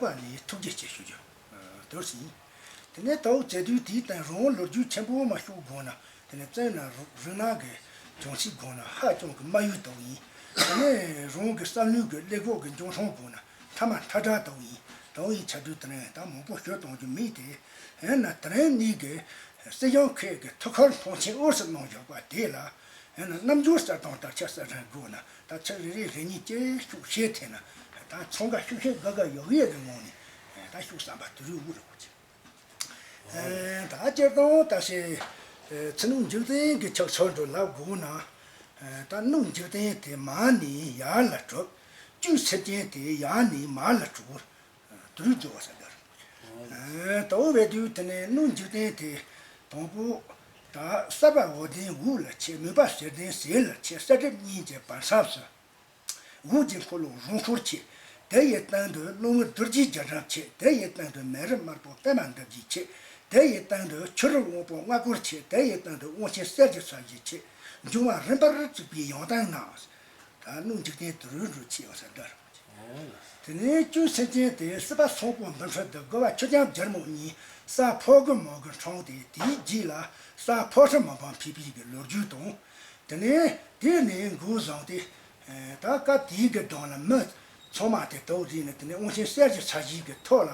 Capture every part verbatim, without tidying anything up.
པ་ནས་ཐུགས་རྗེ་ཆེ་ཞུ་རྒྱུ་དེ་ཡིན། དེ་ནས་དྭོགས་བྱེད་དུས་དེའི་སྟེང་རང་ལོ་རྒྱུས་ཆེན་པོ་མ་ཤོད་དགོས་ན། དེ་ནས་བཙན་ན་རིག་གནས་ཀྱི་བྱུང་ཚུལ་དགོས་ན་ཧ་ཅང་གི་མ་ཡུལ་དག་ཡིན། དེ་ནས་རང་གི་བསམ་བློའི་གི་ཀླད་ཀོར་གི་འཇོན་ཐང་དགོས་ན་མཐའ་མ་མཐའ་དག་དག་ཡིན། དག་ཡིན་ཆ་དུས་དེ་ནས་ད་མང་པོ་ཤོད་གཏོང་རྒྱུ་མེད་དེ། ཡིན་ན་དེ་རིང་ནས་གི་སྲིད་གཞུང་ཁག་གི་ཐུགས་ཁུར་མཐོང་ཆེན་འོས་སུ་གནང་བཞག་པ་དེ་ལ། ཡང་ན་རྣམ་འགྱུར་གསལ་སྟོན་ལྟར་ཆ་གསལ་རང་དགོས་ན་ད་ཚིག་རེ་རེ་རེ་གཉིས་ཅིག་ཤོད་བཤད་ཐེངས་ན་ད་ཚང་ག་ཤུགས་ཤིག་དགའ་དགའ་ཡག་ཡག་གི་ངང་ནས་ད་ཤོད་བསམ་པ་དུ་རུ་འུ་རུ་གོ་ཅིག་ད་སྤྱིར་བཏང་ད་ཞེ་ཚེ་ནུབ་འཇིག་རྟེན་གྱི་ཆགས་ཚུལ་འགྲོ་ལབ་དགོས་ན། ད་ནུབ་འཇིག་རྟེན་དེ་མར་ནས་ཡར་ལ་གྲུབ། བཅུད་སེམས་ཅན་དེ་ཡར་ནས་མར་ལ་གྲུབ། དུ་རུ་འཛུལ་བ་ས་དར། ལྟ་བུ་བས་དུས་དེ་ནས་སྣོད་འཇིག་རྟེན་དེ་དང་པོ། ད་གསར་པ་འོད་ལྡན་འོད་ལ་ཆེ། མོས་པ་ཟེར་ལྡན་ཟེར་ལ་ཆེ། གསལ་གྲིབ་གཉིས་ཀྱི་བར་མཚམས་སུ། འོད་ཀྱི་འཁོར་ལོ་རང་འཁོར་ཆེ། དེ་ཡི་སྟེང་དུ་གླང་པོ་རྡོ་རྗེ་རྒྱ་གྲམ་ཆེ། དེ་ཡི་སྟེང་དུ་མེ་རི་དམར་པོ་པད་མ་འདབ་བརྒྱད་ཆེ། དེ་ཡི་སྟེང་དུ་ཆུ་རུ་དབང་པོ་ལྔ་སྐོར་ཆེ། དེ་ཡི་སྟེང་དུ་དབང་ཆེན་གསེར་གྱི་ས་གཞི་ཆེ། འབྱུང་བ་རིམ་པར་བཙུགས་པའི་ཡང་སྟེང་ན། ད་སྣོད་འཇིག་རྟེན་དུ་རུ་འགྲོ་ཆེ་བ་ས་དར། དེ་ནས་བཅུད་སེམས་ཅན་དེ་སྲིད་པ་སོག་པོ་འབུམ་ཕྲག་བདུན། རྒོལ་བ་ཆུ་རྐྱང་རྒྱལ་མོ་གཉིས། ས་ཕོ་རྒོད་མོ་གི་འཕྲང་སྟེ་དེའི་རྗེས་ལ་ས་ཕོ་ཧྲི་མི་འབངས་ཕེབས་པའི་གི་ལོ་རྒྱུས་དང་། དེ་ནས་དེ་ནས་འགོ་བཟུང་སྟེ། ད་སྐབས་དེའི་གི་གདོང་ལ་མི་ཚང་མ་དེ་དོག་རིག་ནས་དེ་ནས་དབང་ཆེན་གསེར་གྱི་ས་གཞིའི་གི་ཐོག་ལ།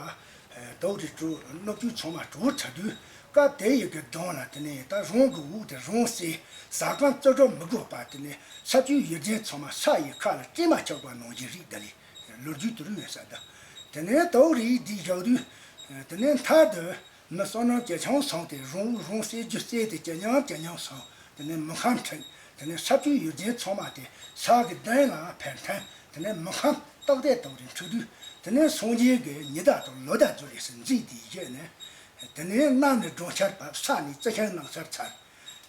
དོག་རིག་གྲུ་སྣོད་བཅུད་ཚང་མ་གྲུ་ཚར་དུས་སྐབས་དེ་ཡི་གི་གདོང་ལ་དེ་ནས་ད་རང་གི་འོག་དེ་རང་གསོས་ཟ་ཁང་རྩོད་སྒྲུབ་མི་དགོས་པ། དེ་ནས་ས་བཅུད་ཡོད་ཅན་ཚང་མ་ས་ཡི་ཁ་ལ་སྤྲད་མ་ཆོག་པ་ནང་བཞིན་རིག་ད་ལས་ལོ་རྒྱུས་དུ་རུ་ཡོད་ས་ད། དེ་ནས་དོག་རིག་འདི་བཞག་དུས། དེ་ནས་མཐར་དུ་མི་བསོད་ནམས་ཇེ་ཆུང་སོང་སྟེ་རང་འོག་རང་གསོས་རྒྱུ་བཙལ་ཏེ་ཇེ་ཉུང་ཇེ་ཉུང་སོང་། དེ་ནས་མི་ཁམས་འཕྲད། དེ་ནས་ས་བཅུད་ཡོད་ཅན་ཚང་མ་དེ་ས་གི་གདན་ལ་ཕན་ཐོན། དེ་ནས་མི་ཁམས་རྟག་བདེ་དང་རིང་འཁྲུག་དུས། དེ་ནས་སངས་རྒྱས་ཀྱི་ཉི་ཟླ་དང་ལོ་ཟླ་རྫོགས་ལས་སུ་མཛེས་དེའི་གཞི་ནས། དེ་ནས་གནམ་ནས་སྦྲང་ཆར་བབས། ས་ནས་རྩི་ཤིང་ནགས་ཚལ་འཚར།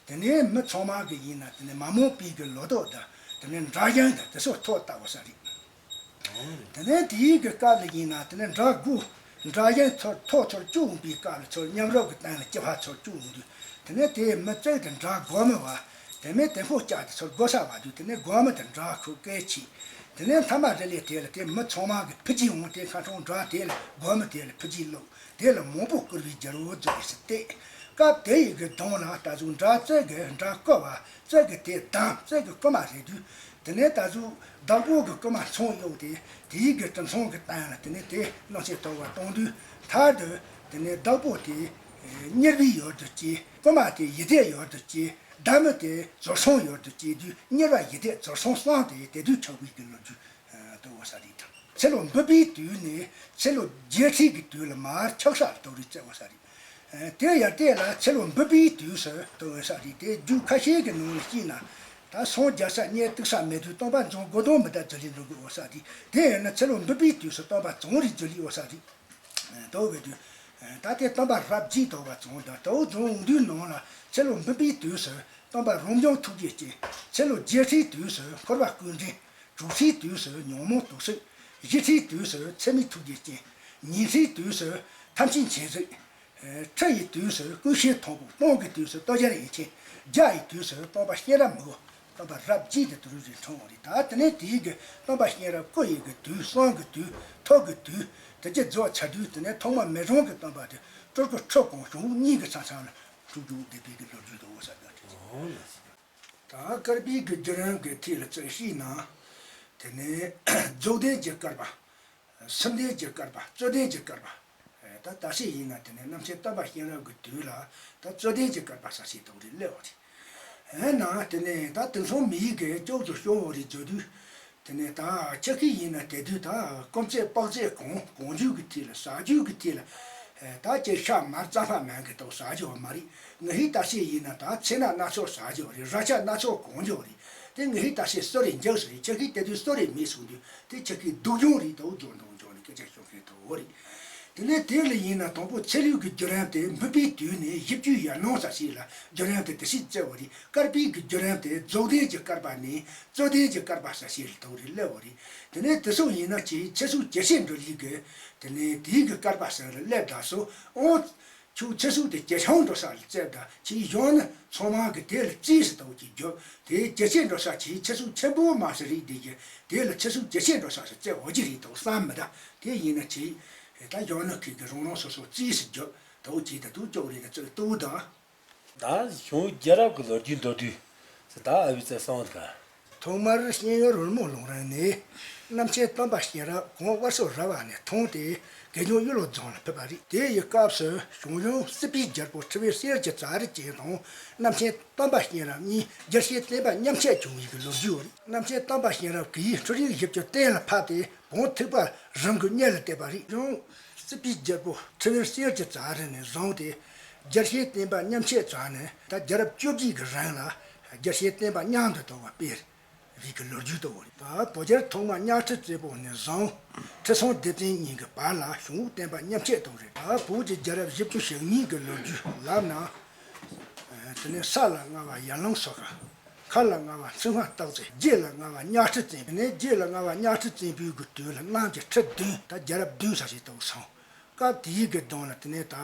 དེ་ནས་མི་ཚང་མ་གི་ཡིན་ན་དེ་ནས་མ་རྨོངས་པའི་གི་ལོ་ཏོག་དང་དེ་ནས་འབྲས་ཞིང་དང་དེ་ཚོ་ཐོག་ལྟ་བུ་ས་རེད། དེ་ནས་དེའི་གི་སྐབས་ལ་ཡིན་ན་དེ་ནས་འབྲས་དགུ། འབྲས་ཞིང་ཚུར་ཐོག་ཚུར་བཅུག་འོང་པའི་སྐབས་ལ་ཚུར་མཉམ་རོགས་ཀྱི་སྟེང་ལ་སྐྱེ་འཕེལ་ཚུར་བཅུག་འོང་དུས། དེ་ནས་དེའི་མི་བཙོས་ཏེ་འབྲས་སྒོར་མོ་བ། དེ་མིན་དེ་ཕོ་བཅག་དེ་ཚུར་སྒོ་ས་བ་དུས། དེ་ནས་སྒོར་མོ་དེ་འབྲས་ཁུག་སྐད་ཆེ། དེ་ནས་མཐའ་མ་རེ་ལས་དེ་ལ་དེ་མི་ཚང་མ་གི་ཕུ་རྒྱུ་འོང་དེ་ཁ་ཁྲོང་འབྲས་དེ་ལ་སྒོར་མོ་དེ་ལ་ཕུ་རྒྱུ་བླུགས། དེ་ལ་མང་པོ་བསྐུར་བའི་རྒྱལ་པོ་རྫོགས་ཡོད་ཟེར་ཏེ། སྐབས་དེ་ཡི་གི་གདོང་ལ་ད་གཟོད་འབྲས་བཙོས་གི་འབྲས་བསྐུར་བ། བཙོས་གི་དེ་དམ་བཙོས་གི་བསྐུར་མ་རེད་དུས། དེ་ནས་ད་གཟོད་བདག་པོ་གི་བསྐུར་མ་ཚང་གཡུགས་ཏེ། དེའི་གི་གྲུབ་མཚམས་གི་སྟེང་ལ་དེ་ནས་དེ་སྣང་ཆེན་དོར་བ་གཏོང་དུས། མཐར་དུ་དེ་ནས་བདག་པོ་དེ་མྱུར་བའི་ཡུལ་དུ་སྐྱེས། བསྐུར་མ་དེ་ཡིད་བདེ་ཡུལ་དུ་སྐྱེས། བདག་མོ་དེ་རྫོགས་སངས་ཡུལ་དུ་སྐྱེས་དུས་མྱུར་བ་ཡིད་བདེ་རྫོགས་སངས་སངས་ཏེ་དེ་དུས་ཆགས་པའི་གི་ལོ་རྒྱུས་དུ་འོ་ས་རེད་དང་། ཚེ་ལོ་འབུམ་པའི་དུས་ནས་ཚེ་ལོ་བརྒྱད་ཁྲི་གི་དུས་ལ་མར་ཆགས་ས་ལ་དོ་རིག་བཙལ་འོ་ས་རེད། དེ་ཡར་དེ་ལ་ཚེ་ལོ་འབུམ་པའི་དུས་སུ་དོ་འོ་ས་རེད། དེ་རྒྱུད་ཁ་ཤས་ཀྱི་ནང་ལ་སྐྱེས་ན། ད་སངས་རྒྱ་ས་གཉིས་སྟུག་ས་མེད་དུས་སྟོན་པ་བྱུང་དགོས་དོན་མི་ད་ཛི་ལི་འགྲོ་གི་འོ་ས་རེད། དེ་ཡིན་ན་ཚེ་ལོ་འབུམ་པའི་དུས་སུ་སྟོན་པ་བྱུང་རིག་ཛི་ལི་འོ་ས་རེད། དོ་བའི་དུས། ད་དེ་སྟོན་པ་རབ་རྒྱས་དོ་བ་བྱུང་དང་དོ་བྱུང་དུས་ནང་ལ་ཚེ་ལོ་འབུམ་པའི་དུས་སུ་སྟོན་པ་རང་བྱུང་ཐུགས་རྗེ་ཅན། ཚེ་ལོ་བརྒྱད་ཁྲིའི་དུས་སུ་འཁོར་བ་ཀུན་འདྲེན། དྲུག་ཁྲིའི་དུས་སུ་ཉོན་མོངས་དུག་སོལ། བཞི་ཁྲིའི་དུས་སུ་ཚད་མེད་ཐུགས་རྗེ་ཅན། ཉི་ཁྲིའི་དུས་སུ་ཐམས་ཅད་མཁྱེན་གཟིགས། ཁྲི་ཡི་དུས་སུ་ཀུན་ཤེས་མཐོན་པོ། སྟོང་གི་དུས་སུ་སྟོབས་རྒྱལ་ཡེ་མཁྱེན། བརྒྱ་ཡི་དུས་སུ་སྟོན་པ་གཤེན་རབ་མི་བོ། སྟོན་པ་རབ་རྒྱས་དེ་དུ་རུ་རེ་འཁྲུངས་པ་རེད། ད་དེ་ནས་དེའི་གི་སྟོན་པ་གཤེན་རབ་སྐུ་ཡི་གི་དུས་གསང་གི་དུས་ཐུགས་ཀྱི་དུས་དེ་ཅི་རྫོགས་ཚར་དུས་དེ་ནས་ཐོག་མ་མི་རང་གི་སྟོན་པ་དེ་སྤྲུལ་སྐུ་ཁྲི་གང་བྱུང་གཉིས་ཀྱི་ས་ས་ལ་འཁྲུངས་འགྱུར་བསྡད་པའི་གི་ལོ་རྒྱུས་དུ་འོ་ས་དགའ་ཁྲི། ད་བསྐལ་པའི་གི་བརྒྱུད་རིམ་གི་ཐད་ལ་ཚུར་བཤད་ན། དེ་ནས་རྫོགས་ལྡན་གྱི་བསྐལ་པ། སུམ་ལྡན་གྱི་བསྐལ་པ། རྩོད་ལྡན་གྱི་བསྐལ་པ། ད་ད་ཤེས་ཡིན་ན་དེ་ནས་རྣམ་མཁྱེན་སྟོན་པ་གཤེན་རབ་ཀྱི་དུས་ལ་ད་རྩོད་ལྡན་གྱི་བསྐལ་པ་ཟེར་ཞིག་དང་རེ་སླེབས་པ་རེད། ཡིན་ན་དེ་ནས་ད་དེང་སང་མི་ཡི་གི་ཅོག་ཙེ་ཤོར་བ་རེ་བརྗོད་དུས། དེ་ནས་ད་ཆ་ཤས་ཡིན་ན་དེ་དུས་ད་སྐོམ་ཚད་དཔག་ཚད་གང་གང་རྒྱུ་གི་ཐད་ལ་ཟ་རྒྱུ་གི་ཐད་ལ། ད་ཅི་ཤ་མར་རྩ་ཕ་མང་གི་དང་ཟ་རྒྱུ་བ་མ་རེད། ང་ཧི་ད་ཤེས་ཡིན་ན་ད་ཚེ་ན་སྣ་ཚོགས་ཟ་རྒྱུ་བ་རེད། ར་ཆ་སྣ་ཚོགས་གང་རྒྱུ་བ་རེད། དེ་ང་ཧི་ད་ཤེས་གསོ་རེ་འཇགས་སུ་རེད། ཆ་ཤས་དེ་དུས་གསོ་རེ་མེད་སོང་དུས་དེ་ཆ་ཤས་སྡུག་སྦྱོང་རེད་དང་སྦྱོང་དང་སྦྱོང་ནས་སྐད་ཆ་ཤོད་མཁན་དང་འོ་རེད། དེ་ནས་དེ་ལ་ཡིན་ན་དང་པོ་ཚེ་ལུས་ཀྱི་བརྒྱུད་རིམ་དེ་འབུམ་པའི་དུས་ནས་བཞི་བཅུ་ཡར་ལངས་ས་ཞིག་ལ་བརྒྱུད་རིམ་དེ་དེ་ཞིག་བཙལ་བ་རེད། བསྐལ་པའི་གི་བརྒྱུད་རིམ་དེ་རྫོགས་ལྡན་གྱི་བསྐལ་པ་ནས་རྩོད་ལྡན་གྱི་བསྐལ་པ་ས་ཞིག་ལ་དོ་རེ་སླེབས་བ་རེད། དེ་ནས་དེ་སོགས་ཡིན་ན་ཅིག་ཚེ་སྲོག་ཇེ་ཆེར་འགྲོ་ལུགས་ཀྱི་དེ་ནས་དེའི་གི་བསྐལ་པ་ས་ལ་སླེབས་ད་སོ་ཨོ། ཁྱོད་ཚེ་སྲོག་དེ་ཇེ་ཆུང་འགྲོ་ས་ལ་བཙལ་ད་ཅིག་གཞུང་ནི་ཚང་མ་གི་དེ་ལ་རྩིས་སུ་དོ་ཅིག་རྒྱུ་དེ་ཇེ་ཆེར་འགྲོ་ས་ཅིག་ཚེ་སྲོག་ཆེན་པོ་མ་ཟེར་རིགས་དེ་གི་དེ་ལ་ཚེ་སྲོག་ཇེ་ཆེར་འགྲོ་ས་སུ་བཙལ་འོ་ཅི་རེད་དོ་བསམ་མི་ད་དེ་ཡིན་ན་ཅིག་ད་གཞོན་ནུ་ཁུལ་གྱི་རང་རང་སོ་སོ་རྩིས་སུ་བརྗོད་དོ་ཅིག་ད་དུ་ཅོག་རེ་གི་རྩིས་ལྟོས་དང་། ད་གཞུང་རྒྱལ་རབས་ཀྱི་ལོ་རྒྱུས་མདོར་བསྡུས་སུ་ད་ཨ་བི་ཙེ་སོང་དགའ། ཐོག་མར་མཉན་ཡོད་རོལ་མོ་ལུང་རིང་ནས་རྣམ་མཁྱེན་སྟོན་པ་གཤེན་རབ་གོང་དབར་སོ་ར་བ་ནས་ཐོན་ཏེ་དགེ་སྦྱོང་གཡུ་ལོ་རྫོང་ལ་ཕེབས་པ་རེད། དེ་ཡི་སྐབས་སུ་ཞང་ཞུང་སྲིད་པའི་རྒྱལ་པོ་ཁྲི་བའི་གསེར་གྱི་རྩྭ་རི་ཅན་དང་རྣམ་མཁྱེན་སྟོན་པ་གཤེན་རབ་གཉིས་རྒྱལ་སྲས་བསྟན་པ་མཉམ་གཤིབ་བྱུང་བའི་གི་ལོ་རྒྱུས་ཡོད་རེད། རྣམ་མཁྱེན་སྟོན་པ་གཤེན་རབ་ཀྱིས་འཕྲུལ་རིག་བཞི་བཅུ་གཏན་ལ་ཕབ་སྟེ་བོན་ཐེག་པ་རང་གི་གཉེར་ལ་གཏད་པ་རེད། ཞང་ཞུང་སྲིད་པའི་རྒྱལ་པོ་ཁྲི་བའི་གསེར་གྱི་རྩྭ་རི་ནས་བཟུང་སྟེ་རྒྱལ་སྲས་བསྟན་པ་མཉམ་གཤིབ་བྱས་ནས་ད་རྒྱལ་རབས་བཅོ་བརྒྱད་ཀྱི་རིང་ལ་རྒྱལ་སྲས་བསྟན་པ་མཉམ་དུ་དར་བ་སྤེལ་བའི་གི་ལོ་རྒྱུས་དུ་བ་རེད། ད་བོད་རྒྱལ་ཐོག་མ་གཉའ་ཁྲི་བཙན་པོ་ནས་བཟུང་ཁྲི་སྲོང་ལྡེ་བཙན་གཉིས་ཀྱི་བར་ལ་ཞང་ཞུང་བསྟན་པ་མཉམ་གཤིབ་དར་བ་རེད། ད་བོད་ཀྱི་རྒྱལ་རབས་བཞི་བཅུ་ཞེ་གཉིས་ཀྱི་ལོ་རྒྱུས་ལབ་ན། དེ་ནས་ས་ལ་མངའ་བ་ཡར་ལུང་སོ་ཤཱཀ། མཁའ་ལ་མངའ་བ་མཚུ་སྔགས་སྟག་རྩེ། རྒྱུད་ལ་མངའ་བ་གཉའ་ཁྲི་བཙན། དེ་ནས་རྒྱུད་ལ་མངའ་བ་གཉའ་ཁྲི་བཙན་པོའི་གི་དུས་ལ་གནམ་གྱི་ཁྲི་བདུན་ད་རྒྱལ་རབས་བདུན་ས་ཞིག་དུ་སོང་། སྐབས་དེའི་གི་གདུང་ལ་དེ་ནས་ད་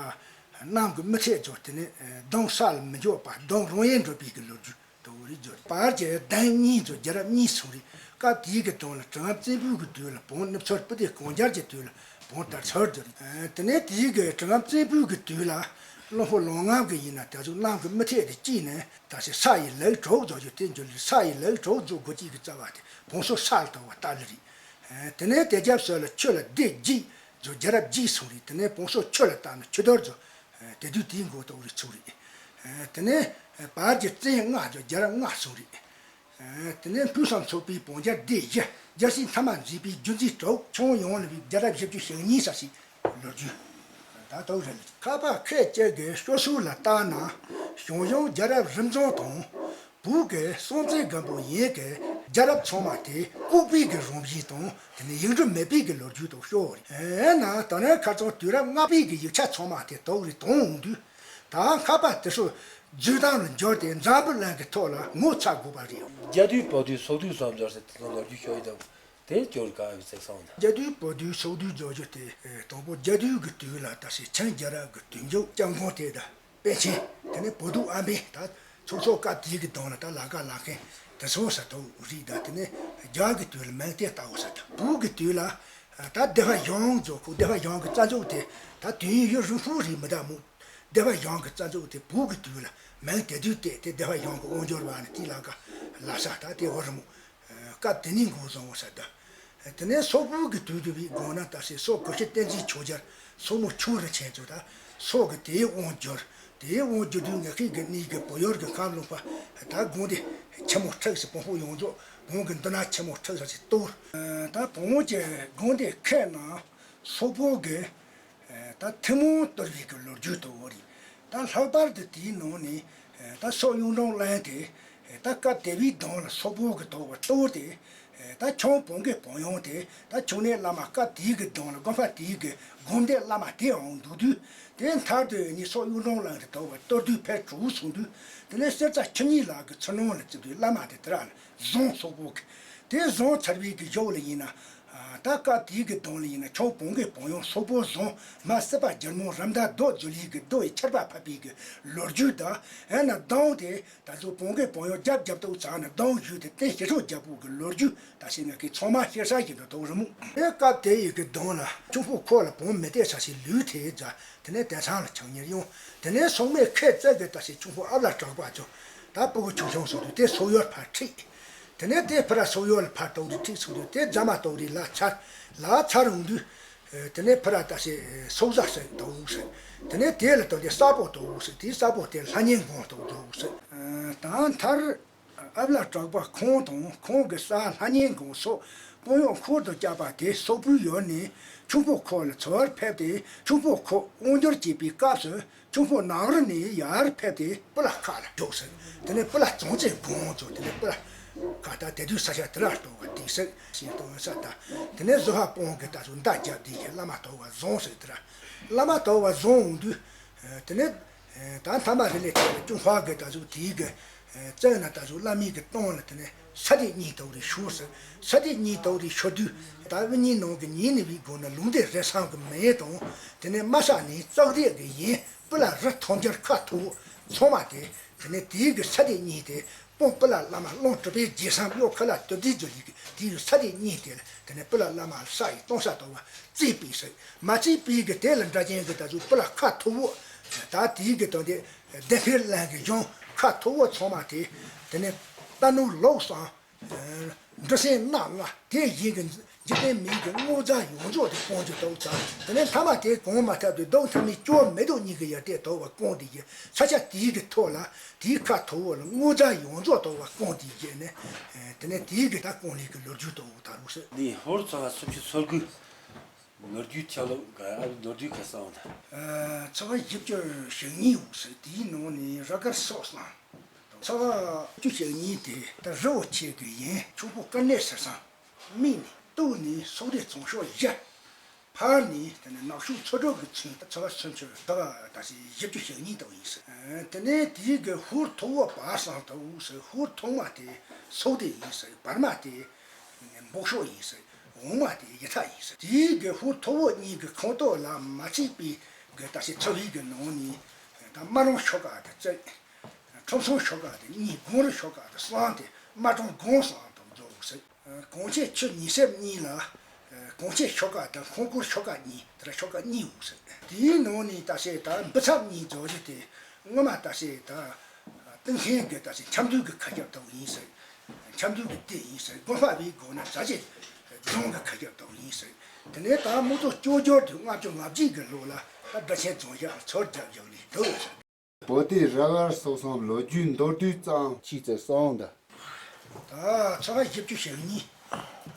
གནམ་གྱི་མུ་ཐད་ཚོ་དེ་ནས་གདུང་ས་ལ་མི་འཇོག་པ་གདུང་རང་ཡལ་འགྲོ་བའི་གི་ལོ་རྒྱུས་དུ་རེད་བརྗོད། བར་གྱི་གདུང་གཉིས་ཚོ་རྒྱལ་རབས་གཉིས་སོང་རེད། སྐབས་དེའི་གི་གདུང་ལ་དྲང་བཙན་པོའི་གི་དུས་ལ་བོན་ནུབ་ཕྱོགས་སྤུ་ལྡེ་གངས་རྒྱལ་གྱི་དུས་ལ་བོན་དར་ཚུལ་དུ་རེད། དེ་ནས་དེའི་གི་དྲང་བཙན་པོའི་གི་དུས་ལ་བློན་པོ་ལུང་རྔམ་གི་ཡིན་ན་ད་གཟོད་གནམ་གི་མུ་ཐད་དེ་སྐྱིད་ནས་ད་སེ་ས་ཡི་ལེགས་གྲོགས་རྫོགས་རྒྱུ་དེ་འགྱུར་ལུས་ས་ཡི་ལེགས་གྲོགས་རྫོགས་དགོས་ཀྱི་གི་རྩ་བ་དེ་བོན་སོགས་ས་ལ་དར་བ་ལྟ་ལི་རེད། དེ་ནས་དེ་རྒྱབ་སོགས་ལ་ཆུ་ལ་སྡེ་བརྒྱད་རྫོགས་རྒྱལ་རབས་བརྒྱད་སོང་རེད། དེ་ནས་བོན་སོགས་ཆུ་ལ་དར་ན་ཆུ་དར་རྫོགས་དེ་དུས་དེའི་མགོ་ཏོག་རེད་ཚུགས་རེད། དེ་ནས་བར་གྱི་བཙན་ལྔ་རྫོགས་རྒྱལ་རབས་ལྔ་སོང་རེད། དེ་ནས་ཕུན་སུམ་ཚོགས་པའི་བོན་རྒྱལ་སྡེ་བཞི་རྒྱལ་སྲིད་མཐའ་མ་མཛད་པའི་རྒྱུ་མཚན་དྲུག་ཁྱོན་ཡོངས་ལ་བའི་རྒྱལ་རབས་བཞི་བཅུ་ཞེ་གཉིས་ས་ཞིག་ལོ་རྒྱུས་ད་དོག་རེད། ཁ་པ་ཁས་ཅན་གྱི་སྤྱོད་ཚུལ་ལ་བལྟས་ན་ཞང་ཞུང་རྒྱལ་རབས་རིམ་བྱོན་དང་བོད་ཀྱི་སྲོང་བཙན་སྒམ་པོ་ཡན་གྱི་རྒྱལ་རབས་ཚང་མ་དེ་ལྐུགས་པའི་གི་རང་བཞིན་དང་དེ་ནས་ཡིག་འབྲུ་མེད་པའི་གི་ལོ་རྒྱུས་དང་ཤོག་རེད། ཨེ་ན་ད་ནས་ཁ་སང་དུས་རབས་ལྔ་པའི་གི་ཡིག་ཆ་ཚང་མ་དེ་དོག་རེད་དང་འོང་དུས། ད་ཁ་པ་དེ་ཚོ་རྫུན་གཏམ་ལ་འགྱུར་ཏེ་འཛམ་བུ་གླིང་གི་ཐོག་ལ་ངོ་ཚ་དགོས་པ་རེད། རྒྱ་དུས་བོད་དུས་སོག་དུས་སོགས་འབྱོར་ཟེར་དེ་ཚོ་ལོ་རྒྱུས་ཤོད་ཡོད་དམ། དེ་སྐྱོར་ག་ཡོད་ཚེ་སོང་ན། རྒྱ་དུས་བོད་དུས་སོག་དུས་སྦྱོར་རྒྱུ་དེ་དང་པོ་རྒྱ་དུས་ཀྱི་དུས་ལ་ད་སེ་ཆིང་རྒྱལ་རབས་ཀྱི་དུས་མཇུག་སྐྱབས་མགོན་དེ་དང་པཎ་ཆེན་དེ་ནས་བོད་དུས་ཨ་འབན་ད་ཚོགས་གཙོ་སྐབས་དེའི་གི་གདོང་ལ་ད་ལ་ཀ་ལ་མཁན་དེ་ཚོ་ས་ཐོག་རིགས་ད་དེ་ནས་རྒྱ་གི་དུས་ལ་མིང་དེ་ལྟ་བུ་ས་ཐོག་བོད་ཀྱི་དུས་ལ་ད་སྡེ་པ་གཞུང་ཚོ་ཁོ་སྡེ་པ་གཞུང་གི་རྩ་འཛུགས་དེ་ད་དུས་ཡུན་རིང་པོ་རིགས་མི་འདྲ་མོ། སྡེ་པ་གཞུང་གི་རྩ་འཛུགས་དེ་བོད་ཀྱི་དུས་ལ་མིང་དེ་དུས་དེ་དེ་སྡེ་པ་གཞུང་གི་དབང་འབྱོར་བ་ནི་དེའི་ལ་ཀ་ལ་ས་ད་དེ་འོ་རི་མོ། སྐབས་དེ་ནས་འགོ་བཟུང་བ་ས་ད། དེ་ནས་སོག་པོའི་གི་དུས་དུ་བའི་སྒང་ན་ད་སེ་སོག་གོ་ཤྲི་བསྟན་འཛིན་ཆོས་རྒྱལ་སོག་མོ་ཁྱུང་རིན་ཆེན་ཚོ་ད་སོག་གི་དེའི་དབང་བསྒྱུར། དེའི་དབང་བསྒྱུར་དུས་ངེད་ཀྱི་གི་གནས་གི་བོད་ཡུལ་གི་ཁམས་ལུང་པ་ད་དགོན་སྡེ་ཆེན་མོ་ཁྲི་ཟེར་བོན་པོ་ཡོངས་རྫོགས་བོན་གི་མདུན་ན་ཆེན་མོ་ཁྲི་ཟེར་ཞིག་གཏོར། ད་བོན་གྱི་དགོན་སྡེ་ཁག་ནང་སོག་པོ་གི་ད་ཐུན་མོང་གཏོར་བའི་གི་ལོ་རྒྱུས་དུ་བོ་རེད། ད་ལྷག་པར་དུ་དེའི་ནང་ནས་ད་སོག་གཡུང་དྲུང་གླིང་དེ་ད་སྐབས་དེ་བའི་གདོང་ལ་སོག་པོ་གི་དོག་པ་གཏོར་ཏེ་ད་ཁྱུང་བོན་གྱི་བོན་ཡོང་དེ་ད་ཁྱུང་ནས་བླ་མ་སྐབས་དེའི་གི་གདོང་ལ་དགོན་པ་དེའི་གི་དགོན་སྡེ་བླ་མ་དེའང་འདུག་དུས་དེ་མཐར་དུ་ནི་སོག་གཡུང་དྲུང་གླིང་གི་དོག་པ་གཏོར་དུས་ཕལ་གྲུ་སོང་དུས་དེ་ནས་གསེར་རྩ་ཆུ་གཉིས་ལག་གི་ཚུར་སྣང་ལ་བརྩིས་དུས་བླ་མ་དེ་དེ་ར་ལ། བཟུང་སོག་པོ་གི། དེ་བཟུང་ཚར་བའི་གི་ཞོགས་ལ་ཡིན་ན། ད་སྐབས་དེའི་གི་གདོང་ལ་ཡིན་ན་ཁྱུང་བོན་གྱི་བོན་ཡོང་སོག་པོ་བཟུང་མ་སྲིད་པ་རྒྱལ་མོ་རམ་མདའ་རྡོ་འཛུལ་ཡི་གི་རྡོ་ཡི་ཆར་པ་ཕབ་པའི་གི་ལོ་རྒྱུས་དང་ཨེ་ན་གདོང་དེ་ད་ཚོ་བོན་གྱི་བོན་ཡོང་རྒྱབ་རྒྱབ་ཏུ་ཚང་ན་གདོང་བཞུས་ཏེ་རྟེན་ཞི་ཁྲོ་རྒྱལ་པོ་གི་ལོ་རྒྱུས་ད་ཤེས་ན་གི་ཚང་མ་ཤེས་ས་ཞིག་ཏུ་དོག་རི་མོ། དེ་སྐབས་དེ་ཡི་གི་གདོང་ལ་ཁྱུང་པོ་ཁོ་ལ་བོན་མི་སྟེར་ས་ཞིག་ལུས་དེ་རྫ། དེ་ནས་དེང་སང་ལ་ཆང་ཉེར་ཡོང་། དེ་ནས་སོག་མའི་ཁའི་རྩེ་གི་ད་སེ་ཁྱུང་པོ་ཨ་བླ་གྲགས་པ་ཚོ། ད་སྤུ་གུ་ཆུང་ཆུང་སོང་དུས་དེ་སོག་ཡུལ་ཕར་ཁྲིད། དེ་ནས་དེ་ཕི་ར་སོག་ཡུལ་ཕར་གཏོགས་རིགས་ཁྲིད་སོང་དུས་དེ་རྫ་མ་གཏོགས་རིགས་ལ་ཚར། ལ་ཚར་འོང་དུས། དེ་ནས་ཕི་ར་ད་སེ་སོག་བཟའ་ཟེར་གཏོགས་ཟེར། དེ་ནས་དེ་ལ་གཏོགས་དེ་ས་པོ་གཏོགས་ཟེར་དེའི་ས་པོ་དེ་ལྷ་གཉན་དགོན་གཏོགས་འགྲོ་ཟེར། ད་མཐར། ཨ་བླ་གྲགས་པ་ཁོང་དང་ཁོང་གི་སྲས་ལྷ་གཉན་དགོན་སོགས་དཔོན་གཡོག་འཁོར་དུ་བཅར་བ་དེ་སོག་པོའི་ཡུལ་ནས་ཁྱུང་པོ་ཁོ་ལ་འཚོལ་བར་ཕེབས་ཏེ་ཁྱུང་པོ་ཁོ་དབང་སྒྱུར་བྱེད་པའི་སྐབས་སུ་ཁྱུང་པོ་ནག་རི་ནས་ཡར་ཕེབས་ཏེ་སྤུ་ལ་ཁ་ལ་འཇོག་ཟེར། དེ་ནས་སྤུ་ལ་གཙང་བཅད་དགོན་ཚོ་དེ་ནས་སྤུ་ལ་ཁ་ད་དེ་དུས་ས་ཆ་དེ་ལ་གཏོགས་པ་དེ་ཟེར་ཞེས་གཏོང་ས་ད། དེ་ནས་བཟོ་ཧ་སྤོང་གི་ད་ཚོ་མདའ་རྒྱབ་དེ་ཞེས་བླ་མ་དོག་པ་བཟུང་ཟེར་དེ་ལ་བླ་མ་དོག་པ་བཟུང་འོང་དུས་དེ་ནས། ད་མཐའ་མ་རེ་ལས་དེ་ལ་ཅུང་ཧྭ་གི་ད་གཟུགས་དེའི་གི་བཙན་ན་ད་གཟུགས་བླ་མའི་གི་སྟོང་ལ་དེ་ནས་ས་སྡེ་གཉིས་དོག་རེ་ཤོར་ཟེར། ས་སྡེ་གཉིས་དོག་རེ་ཤོར་དུས་ད་དབུ་བརྙེས་ནང་གི་ཉིན་ནི་བའི་སྒོ་ན་ལུང་བསྟན་རེ་ཚང་གི་མེ་དང་དེ་ནས་མ་ས་ནས་ཙག་སྡེ་གི་ཡིན་སྤུ་ལ་རི་ཐོམ་སྦྱར་ཁ་ཐུག་ཚང་མ་དེ་དེ་ནས་དེའི་གི་ས་སྡེ་གཉིས་དེ་ སྤུངས་པི་ལ་བླ་མ་ཀློང་དྲུག་པའི་རྗེས་གསུམ་གཡོ་ཁ་ལ་དུ་ལྡན་དུ་ལུས་ཀྱི་དེའི་ས་དེ་གཉིས་དེ་ལ་དེ་ནས་པི་ལ་བླ་མ་ས་ཡི་སྟོང་ས་དོར་བ་བརྩིས་པའི་ས་མ་བརྩིས་པའི་གི་དེ་ལ་འདྲ་ཅན་གི་ད་གཟོད་པི་ལ་ཁ་ཐོ་བོ་ད་དེའི་གི་དོན་དེ་བདེ་འཕེལ་གླིང་གི་གཞུང་ཁ་ཐོ་བོ་ཚང་མ་དེ་དེ་ནས་རྟ་ནོར་ལུག་གསུམ། འབྲི་སེང་སྣ་ལྔ་དེ་བཞིན་གྱི་འཇིག་རྟེན་མིའི་གི་དངོས་རྫས་ཡོངས་རྫོགས་དེ་སྤུངས་ཀྱི་འདུག་ཙང་དེ་ནས་མཐའ་མ་དེ་གོང་མ་ལྟར་དུ་གདུགས་མཐའ་མའི་སྐྱོ་མེ་ཏོག་གཉིས་ཀྱི་ཡར་ལྟས་དོར་བ་སྐོང་དེ་ཡི་ས་ཆ་དེའི་གི་ཐོག་ལ་དེའི་ཁ་ཐོ་བོ་ལ་དངོས་རྫས་ཡོངས་རྫོགས་དོར་བ་སྐོང་དེ་ཡི་ནས་དེ་ནས་དེའི་གི་ད་སྐོང་ལས་ཀྱི་ལོ་རྒྱུས་དོར་བ་ད་རུ་སྲིད། འདི་ཧོར་ཚོ་བ་སུམ་ཅུ་སོ་དགུ། ལོ་རྒྱུས་ཆ་ལུགས་ག་ཨ་ལོ་རྒྱུས་ག་སོང་ད། ཚ་བ་བཞི་བཅུ་ཞེ་གཉིས་འུག་སེ་དེའི་ནང་ནས་ར་དཀར་སོགས་སང་། ཚ་བ་བཅུ་ཞེ་གཉིས་དེ་ད་རི་བོ་ཆེ་གི་ཡིན་ཆུང་པོ་དཀར་གནས་ཟེར་སང་། མིག་ནས་སྟོད་ནས་སོག་སྡེ་ཚོང་ཤོག་བཞི། ཕར་ནས་དེ་ནས་ནག་ཕྱོགས་མཚོ་གྲོག་གི་ཚུན་ཚ་བ་སུམ་ཅུ་ཚ་བ་ད་སེ་བཞི་བཅུ་ཞེ་གཉིས་དང་ཡིན་སེ། དེ་ནས་དེའི་གི་ཧོར་ཐོ་བོ་བར་སང་དང་འུག་སེ་ཧོར་ཐོག་མ་དེ་སོག་སྡེ་ཡིན་སེ་བར་མ་དེ། འབོག་ཤོག་ཡིན་ཟེར། འོག་མ་དེ་ཡི་ཐག་ཡིན་ཟེར། དེའི་གི་ཧོར་ཐོ་བོ་གཉིས་ཀྱི་ཁོངས་གཏོགས་ལ་མ་ཚིག་པའི་གི་ད་སེ་ཚ་བའི་གི་ནང་ནས་ད་རྨ་རོང་ཤོག་ཁག་དེ་བཙན། ཁྲོམ་སོང་ཤོག་ཁག་དེ་གཉིས། སྒང་རི་ཤོག་ཁག་དེ་གསུམ་དེ་རྨ་གྲོང་སྒང་གསུམ་དུ་རྫོགས་ཟེར། གངས་ཅན་ཆུ་ཉི་ཟེར་གཉིས་ལ། གངས་ཅན་ཤོག་ཁག་དང་ཤོང་སྐོར་ཤོག་ཁག་གཉིས་དེ་ལ་ཤོག་ཁག་གཉིས་འུག་ཟེར། དེའི་ནང་ནས་ད་སེ་ད་འབུ་ཚབ་གཉིས་རྫོགས་རྒྱུ་དེ་སྔོན་མ་ད་སེ་ད། ཏིན་ཧེན་གྱི་ད་ཅི་ཆབ་མདོ་གི་ཁ་རྒྱབ་དང་ཡིན་ཟེར། ཆབ་མདོ་གི་སྡེ་ཡིན་ཟེར། དགོན་པ་བའི་སྒོ་ནས་ཟ་ཆེ་རྫོང་གི་ཁ་རྒྱབ་དང་ཡིན་ཟེར། དེ་ནས་ད་མུ་ཏོ་སྐྱོ་སྦྱོར་དུ་ལྔ་བཅུ་ང་གཅིག་གི་ལོ་ལ་ད་སྦྲ་ཆེན་རྫོང་ཞག་ཚོར་རྒྱབ་བཞག་ལས་དོ་ཡོད་ཟེར། བོ་དེ་ར་བར་སོགས་སོང་ལོ་རྒྱུས་མདོར་བསྡུས་ཙང་ཕྱིས་ཙེ་སོང་ད། ད་ཚ་བ་བཞི་བཅུ་ཞེ་གཉིས།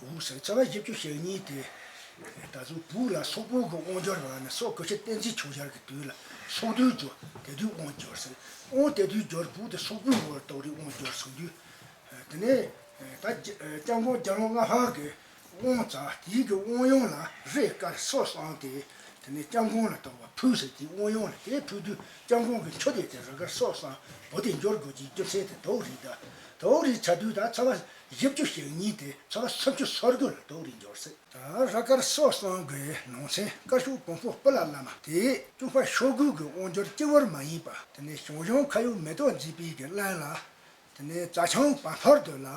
འུ་ཟེར་ཚ་བ་བཞི་བཅུ་ཞེ་གཉིས་དེ། ད་གཟོད་བོད་ལ་སོག་པོ་གི་དབང་སྒྱུར་བ་ནི་སོག་གོ་ཆེ་བསྟན་འཛིན་ཆོས་རྒྱལ་གྱི་དུས་ལ་སོག་སྡེ་རྫོགས་དེ་དུས་དབང་སྒྱུར་ཟེར། དབང་དེ་དུས་སྒྱུར་བོད་དེ་སོག་པོའི་འོག་གཏོགས་རིགས་དབང་སྒྱུར་སོང་དུས། དེ་ནས་ད་སྐྱབས་མགོན་རྒྱལ་དབང་ལྔ་པ་གི་དབང་བཙན་དེའི་གི་དབང་ཡོན་ལ་རས་དཀར་སོགས་སོང་སྟེ། དེ་ནས་སྐྱབས་མགོན་ལ་གཏོགས་པ་ཕུག་ཟེར་དེའི་དབང་ཡོན་ལ་དེ་ཕུལ་དུས་སྐྱབས་མགོན་གྱི་ཆོས་སྡེ་དེ་ར་དཀར་སོགས་སོང་བོ་དེ་འབྱོར་དགོས་ཀྱི་རྒྱུ་མཚན་དེ་དོག་རིགས་ད་དོག་རིགས་ཆ་དུས་ད་ཚ་བ་བཞི་བཅུ་ཞེ་གཉིས་དེ་ཚ་བ་སུམ་ཅུ་སོ་དགུ་ལ་དོག་རིགས་འབྱོར་སྲིད། ད་ར་དཀར་སོགས་སོང་གི་ནང་ཚན་དཀར་ཕྱོགས་བོན་པོ་སྤུ་ལ་བླ་མ་དེ་ལྕོང་པ་ཤོག་གུ་གི་དབང་སྒྱུར་སྤྱི་བོར་མ་ཡིན་པ་དེ་ནས་ཞང་ཞུང་ཁ་ཡོ་མེ་ཏོག་མཛེས་པའི་གི་བླ་ལ། དེ་ནས་རྩྭ་ཆང་བ་ཕར་དུ་ལ།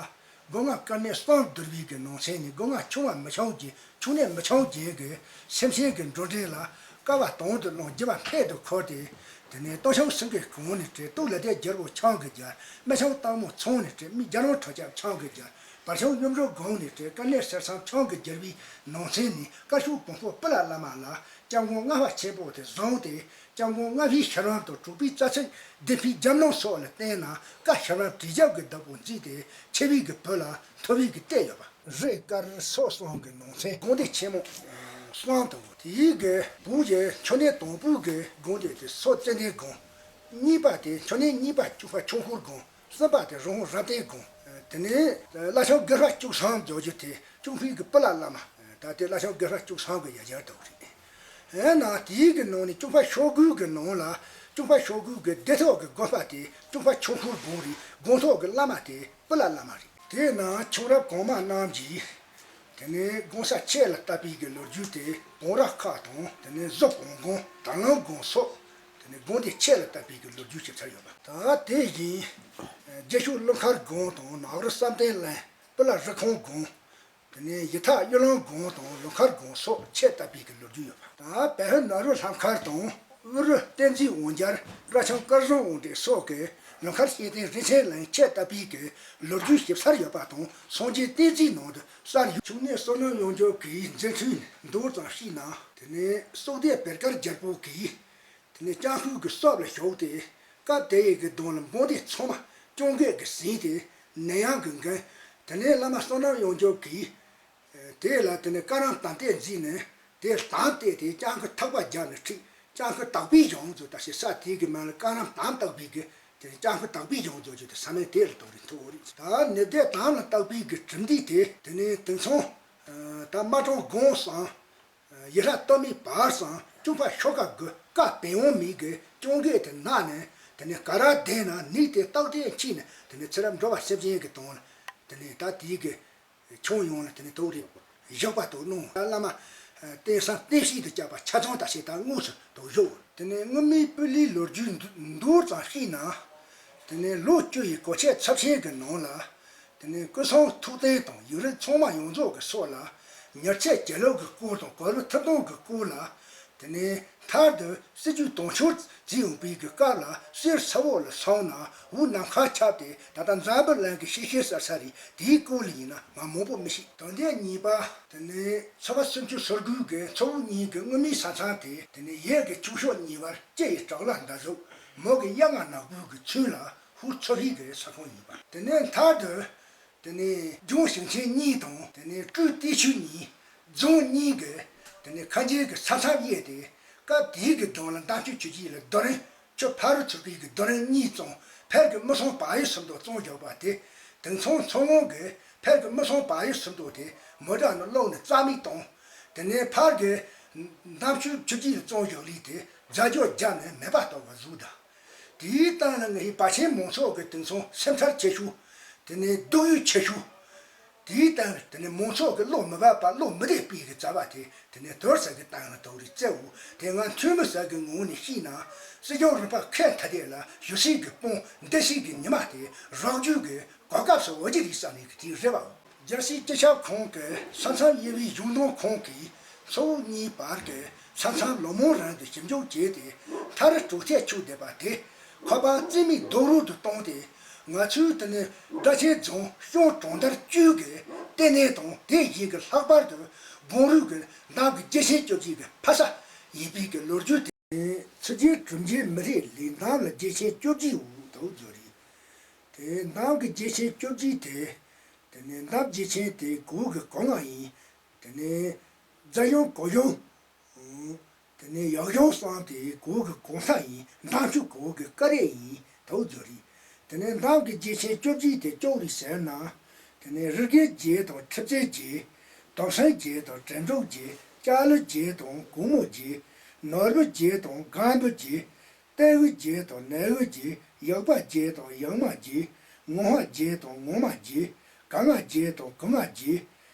སྒོ་ང་དཀར་ནས་གསང་བསྡུར་བའི་གི་ནང་ཚན་ནས་སྒོ་ང་ཆུང་བ་མི་ཆུང་རྒྱན་ཆུང་ནས་མི་ཆུང་རྒྱན་གྱི་སེམས་ཅན་གྱི་འགྲོ་འདྲེན་ལ་དཀའ་བ་དང་དུ་བླངས་རྒྱུ་བ་ཕད་དུ་འཁོར་ཏེ། དེ་ནས་སྟོད་ཆང་སེང་གེ་གོང་ནས་བྲེས་སྟོད་ལ་དེ་རྒྱལ་པོ་ཆང་གི་རྒྱལ་སྨད་ཆང་སྟག་མོ་ཚང་ནས་བྲེས་མི་རྒྱལ་རོང་ཁྲ་ཆབ་ཆང་གི་རྒྱལ་བར་ཆང་གཡུ་འབྲུག་གོང་ནས་བྲེས་དཀར་ནས་གསེར་སྲང་ཆང་གི་རྒྱལ་བའི་ནང་ཚན་ནས་དཀར་ཕྱོགས་བོན་པོ་སྤུ་ལ་བླ་མ་ལ། སྐྱབས་མགོན་ལྔ་པ་ཆེན་པོ་དེ་བཟུང་སྟེ་སྐྱབས་མགོན་ལྔ་པའི་ཤེས་རབ་དང་གྲུབ་པའི་རྩ་ཚིག་སྡེ་ཕུད་རྒྱབ་ལུང་སོགས་ལ་བརྟེན་ན་བཀའ་ཤེས་རབ་དྲི་ཞབས་ཀྱི་བདག་པོ་མཛད་དེ་ཆེ་བའི་གི་བུ་ལ་མཐོ་བའི་གི་གཏད་ཡོད་པ། རས་དཀར་སོགས་གསུམ་གྱི་ནང་ཚན་དགོན་སྡེ་ཆེན་མོ་གསུམ་དང་དེའི་གི་བོད་ཀྱི་མཆོད་གནས་དང་པོའི་གི་དགོན་སྡེ་དེ་སོག་ཙན་དན་དགོན། གཉིས་པ་དེ་མཆོད་གནས་གཉིས་པ་ལྕོང་པ་ཆོས་འཁོར་དགོན། གསུམ་པ་དེ་རི་བོང་རབ་བརྟན་དགོན། དེ་ནས་བླ་བྱང་དགེ་ལྷ་བཅུ་གསུམ་རྫོགས་རྒྱུ་དེ་ལྕོང་པའི་གི་སྤུ་ལ་བླ་མ། ད་དེ་བླ་བྱང་དགེ་ལྷ་བཅུ་གསུམ་གི་ཡ་གྱལ་དག་རེད། ཨེ་ན་དེའི་གི་ནང་ནས་ལྕོང་པ་ཤོག་གུ་གི་ནང་ལ་ལྕོང་པ་ཤོག་གུ་གི་སྡེ་ཐོག་གི་དགོན་པ་དེ་ལྕོང་པ་ཆོས་འཁོར་དགོན་རེད། དགོན་ཐོག་གི་བླ་མ་དེ་སྤུ་ལ་བླ་མ་རེད། དེས་ན་ཁྱུང་རབས་གོང་མ་རྣམས་ཀྱིས་དེ་ནས་དགོན་ས་ཆེ་ལ་བཏབ་པའི་གི་ལོ་རྒྱུས་དེ་བོང་ར་ཁ་དང་དེ་ནས་གཟུ་བོང་དགོན་དར་ལམ་དགོན་སོགས་དེ་ནས་དགོན་སྡེ་ཆེ་ལ་བཏབ་པའི་གི་ལོ་རྒྱུས་ཞིག་ཚར་ཡོད་པ། ད་དེ་བཞིན་རྒྱལ་ཤོད་ཀླུ་མཁར་དགོན་དང་ནགས་རི་བསམ་གཏན་གླིང་སྤུ་ལ་རི་ཁོང་དགོན། དེ་ནས་ཡི་ཐག་གཡུ་ལུང་དགོན་དང་ལུང་མཁར་དགོན་སོགས་ཆེད་བཏབ་པའི་གི་ལོ་རྒྱུས་ཡོད་པ། ད་བལ་ཧི་ནཱ་རོ་ལྷམ་མཁར་དང་དབུ་རུ་བསྟན་འཛིན་འོད་འཇར་སྦྲ་ཆང་དཀར་ཟང་འོང་འདྲེ་སོགས་ཀྱིས་ལུང་མཁར་ཤེས་ལྡན་རིན་ཆེན་གླིང་ཆེད་བཏབ་པའི་གི་ལོ་རྒྱུས་ཞིབ་ཚར་ཡོད་པ་དང་སངས་རྒྱས་བསྟན་འཛིན་ནང་དུ་གསར་བཞུགས་ཆུང་ནས་བསོད་ནམས་དབྱངས་འབྱོར་གྱིས་མཛད་འཕྲིན་མདོར་ཙམ་བཤད་ན། དེ་ནས་སོག་སྡེ་བེར་དཀར་རྒྱལ་པོ་གིས། དེ་ནས་སྤྱང་ཁུག་གི་སྲོག་ལ་ཞོག་སྟེ། སྐབས་དེ་ཡི་གི་གདོང་ལ་འབངས་སྡེ་ཚང་མ་སྐྱོང་རྒས་ཀྱིས་ཟིན་ཏེ་ནད་ཡམས་ཀྱིས་འགོས། དེ་ནས་བླ་མ་བསོད་ནམས་དབྱངས་འབྱོར་གྱིས། དེ་ལ་དེ་ནས་བཀའ་རམས་དམ་བཏེགས་མཛད་ནས་དེ་དམ་བཏེགས་ཏེ་སྤྱང་ཁུག་ཐག་པ་རྒྱབ་ནས་ཁྲིད་སྤྱང་ཁུག་དག་པའི་གཞུང་བཟོ་ད་ཞེས་ས་དེའི་གི་མིང་ལ་བཀའ་རམས་དམ་དག་པའི་གི་དེ་ནས་སྤྱང་ཁུག་དག་པའི་གཞུང་བཟོ་རྒྱུ་དེ་ས་མིང་དེ་ལ་གཏོགས་རིགས་ཐོག་རིགས་ད་ནི་སྡེ་དམ་ལ་བཏགས་པའི་གི་གྲུབ་འབྲས་དེ་དེ་ནས་དེང་སང་ད་རྨ་གྲོང་སྒང་སང་། ཡི་ལྷ་སྟོད་སྨད་བར་གསུམ་ལྕོང་པ་ཤོག་ཁ་དགུ་བཀའ་བོན་དབང་མི་གི་སྐྱོང་རྒས་དེ་ན་ནས་དེ་ནས་ག་ར་བསྡད་ན་ནི་དེ་རྟག་བརྟན་མཆིས་ནས་དེ་ནས་ཚེ་རབས་འགྲོ་བ་སེམས་ཅན་གྱི་དོན་ལ་དེ་ནས་ད་དེའི་གི་ཁྱོན་ཡོངས་ལ་དེ་ནས་དོགས་རེ་བཞག་པ་དོགས་གནང་ད་བླ་མ་བསྟན་བསམ་བསྟན་བཤིག་ཏུ་བཅག་པ་ཆ་ཚང་ད་ཞེ་ད་དངོས་སུ་དོགས་བཞག་དེ་ནས་སྔོན་མའི་སྤུ་ལའི་ལོ་རྒྱུས་མདོར་ཙམ་བཤད་ན། དེ་ནས་ལོ་བཅུ་ཡི་གོ་ཆོད་ཚབས་ཆེན་གྱི་ནང་ལ། དེ་ནས་སྐུ་སྲུང་ཐུབ་བསྟན་དང་ཡིག་རིགས་ཚང་མ་ཡོངས་རྫོགས་ཀྱི་སོགས་ལ། མྱུར་ཚད་བྱེད་ལུགས་ཀྱི་སྐོར་དང་གོ་ལུགས་ཐུབ་སྟོང་གི་སྐོར་ལ། དེ་ནས་མཐར་དུ་སྲིད་ཇུས་དོན་འཁྱོལ་བྱེད་ཡོང་པའི་གི་སྐབས་ལ་གསེར་ས་འོག་ལ་སོང་ན་འུ་ནམ་མཁའ་ཁྱབ་སྟེ། ད་ལྟ་འཛམ་བུ་གླིང་གི་ཤེས་བྱའི་གསར་ས་རེད། དེའི་སྐོར་ལ་ཡིན་ན་ང་མང་པོ་མི་ཤེས། དོན་དེ་གཉིས་པ། དེ་ནས་ཚེས་པ་སུམ་ཅུ་སོ་དགུ་གི་མཚོ་བོད་གཉིས་ཀྱི་སྔོན་མའི་ས་མཚམས་དེ། དེ་ནས་ཡས་ཀྱི་ཆུ་ཤོག་གཉིས་བར་སྐྱེ་ཡི་བྲག་ལ་འདབ་གཟུགས་མོ་གི་གཡག་རྔ་ནག་པོའི་གི་ཚུལ་ལ་ཧུར་ཚོ་ཧི་གི་ས་ཁོངས་ཡིན་པ། དེ་ནས་མཐར་དུ། དེ་ནས་ལྗོངས་ཞིང་ཆེན་གཉིས་དང་དེ་ནས་སྤྲུལ་གཏེར་ཆོས་གཉིས་རྫོང་གཉིས་ཀྱི་དེ་ནས་ཁ་འབྱེད་ཀྱི་ས་མཚམས་དབྱེ་སྟེ། སྐབས་དེའི་གི་གདོང་ལ་འདམ་ཆུ་ཆུ་སྐྱིད་ལ་རྡོ་རིང་ཆུ་ཕ་རུ་ཚུར་པའི་གི་རྡོ་རིང་གཉིས་བཙོང་། ཕལ་གྱི་མི་སྲུང་བག་ཡོད་སུམ་མདོ་བཙོང་བཞག་པ་དེ། དེང་སང་མཚོ་སྔོན་གྱི་ཕལ་གྱི་མི་སྲུང་བག་ཡོད་སུམ་མདོ་དེ་མི་དྲག་ནི་སློག་ནས་རྩ་མེད་བཏང་། དེ་ནས་ཕར་གྱི་འདམ་ཆུ་ཆུ་སྐྱིད་ལ་བཙོང་བཞག་ལས་དེ་རྫ་ཆུ་བརྒྱབ་ནས་མེ་སྤར་གཏོར་བ་བཟོས་ད། དེའི་སྟེང་ལ་ངའི་བ་ཆེན་མང་ཚོགས་ཀྱི་དེང་སང་སེམས་ཁྲལ་ཆེ་ཤོས། དེ་ནས་སྡུག་ཡུས་ཆེ་ཤོས། དེའི་སྟེང་དེ་ནས་མང་ཚོགས་ཀྱི་བློ་མི་འབབ་པ་བློ་མི་བདེ་བའི་གི་རྩ་བ་དེ་དེ་ནས་དོར་ས་གི་སྟེང་ལ་དོར་རིགས་བཙལ་འོ། དེ་ང་འཐུས་མི་ས་གི་ངོ་ནས་ཤེས་ན། སྲིད་སྐྱོང་རིམ་པ་ཁས་མཐའ་དེ་ལ་ཞུ་སའི་གི་དཔུང་འདེགས་སའི་གི་ཉི་མ་དེ་རག་རྒྱུ་གི་གོ་སྐབས་སུ་འོ་ཅི་རིགས་བསམ་ནས་གི་དེའི་རེ་བའོ། རྒྱལ་སྲིད་སྤྱི་ཁྱབ་ཁང་གི་ས་མཚམས་དབྱེ་བའི་གཞུང་དོན་ཁང་གིས་མཚོ་བོད་གཉིས་བར་གྱི་ས་མཚམས་ལོ་མང་རིང་དུ་ཞིབ་འཇུག་བྱས་ཏེ། མཐར་གྲོས་ཐག་ཆོད་བསྡད་པ་དེ་ཁ་པར་རྩིས་མེད་རྡོག་རོལ་དུ་བཏང་སྟེ། ང་ཚོའི་དེ་ནི་བརྡ་ཆད་རྫོང་གཞུང་གྲོང་རྡལ་བཅུ་གི་ལྟེ་གནས་དང་དེ་བཞིན་གྱི་ལྷག་པར་དུ་སྒང་རུས་ཀྱི་འདམ་གྱི་རྒྱལ་ཆེན་བཅོ་བརྒྱད་ཀྱི་ཕ་ས་ཡིན་པའི་གི་ལོ་རྒྱུས་དེ། ཚུལ་རྗེ་གྲུབ་འབྲས་མི་རིགས་ལས་འདམ་ལ་རྒྱལ་ཆེན་བཅོ་བརྒྱད་འུ་དོ་བཟོ་རེད། དེ་འདམ་གྱི་རྒྱལ་ཆེན་བཅོ་བརྒྱད་དེ། དེ་ནས་འདམ་རྒྱལ་ཆེན་དེ་གོ་གི་གོ་ལྔ་ཡིན། དེ་ནས་རྫ་གཞུང་གོ་གཞུང་། དེ་ནས་ཡག་གཞུང་གསུམ་དེ་གོ་གི་གོ་མཐའ་ཡིན། འདམ་ཆུ་གོ་གི་སྐ་རེ་ཡིན་དོ་བཟོ་རེད། དེ་ནས་འདམ་གྱི་རྒྱལ་ཆེན་བཅོ་བརྒྱད་དེ་ཅོག་རེ་ཟེར་ན། དེ་ནས་རི་རྒྱལ་རྗེ་དང་ཁྲི་རྩེ་རྗེ། དོམ་སེང་རྗེ་དང་དྲན་གྲོགས་རྗེ། ལྕགས་ལི་རྗེ་དང་གོང་མོ་རྗེ། ནོར་བུ་རྗེ་དང་སྒང་བུ་རྗེ། ཏེའུ་རྗེ་དང་ནེའུ་རྗེ། ཡག་པ་རྗེ་དང་ཡག་མ་རྗེ། ངོ་ཧ་རྗེ་དང་ངོ་མ་རྗེ། ག་ང་རྗེ་དང་གུ་མ་རྗེ།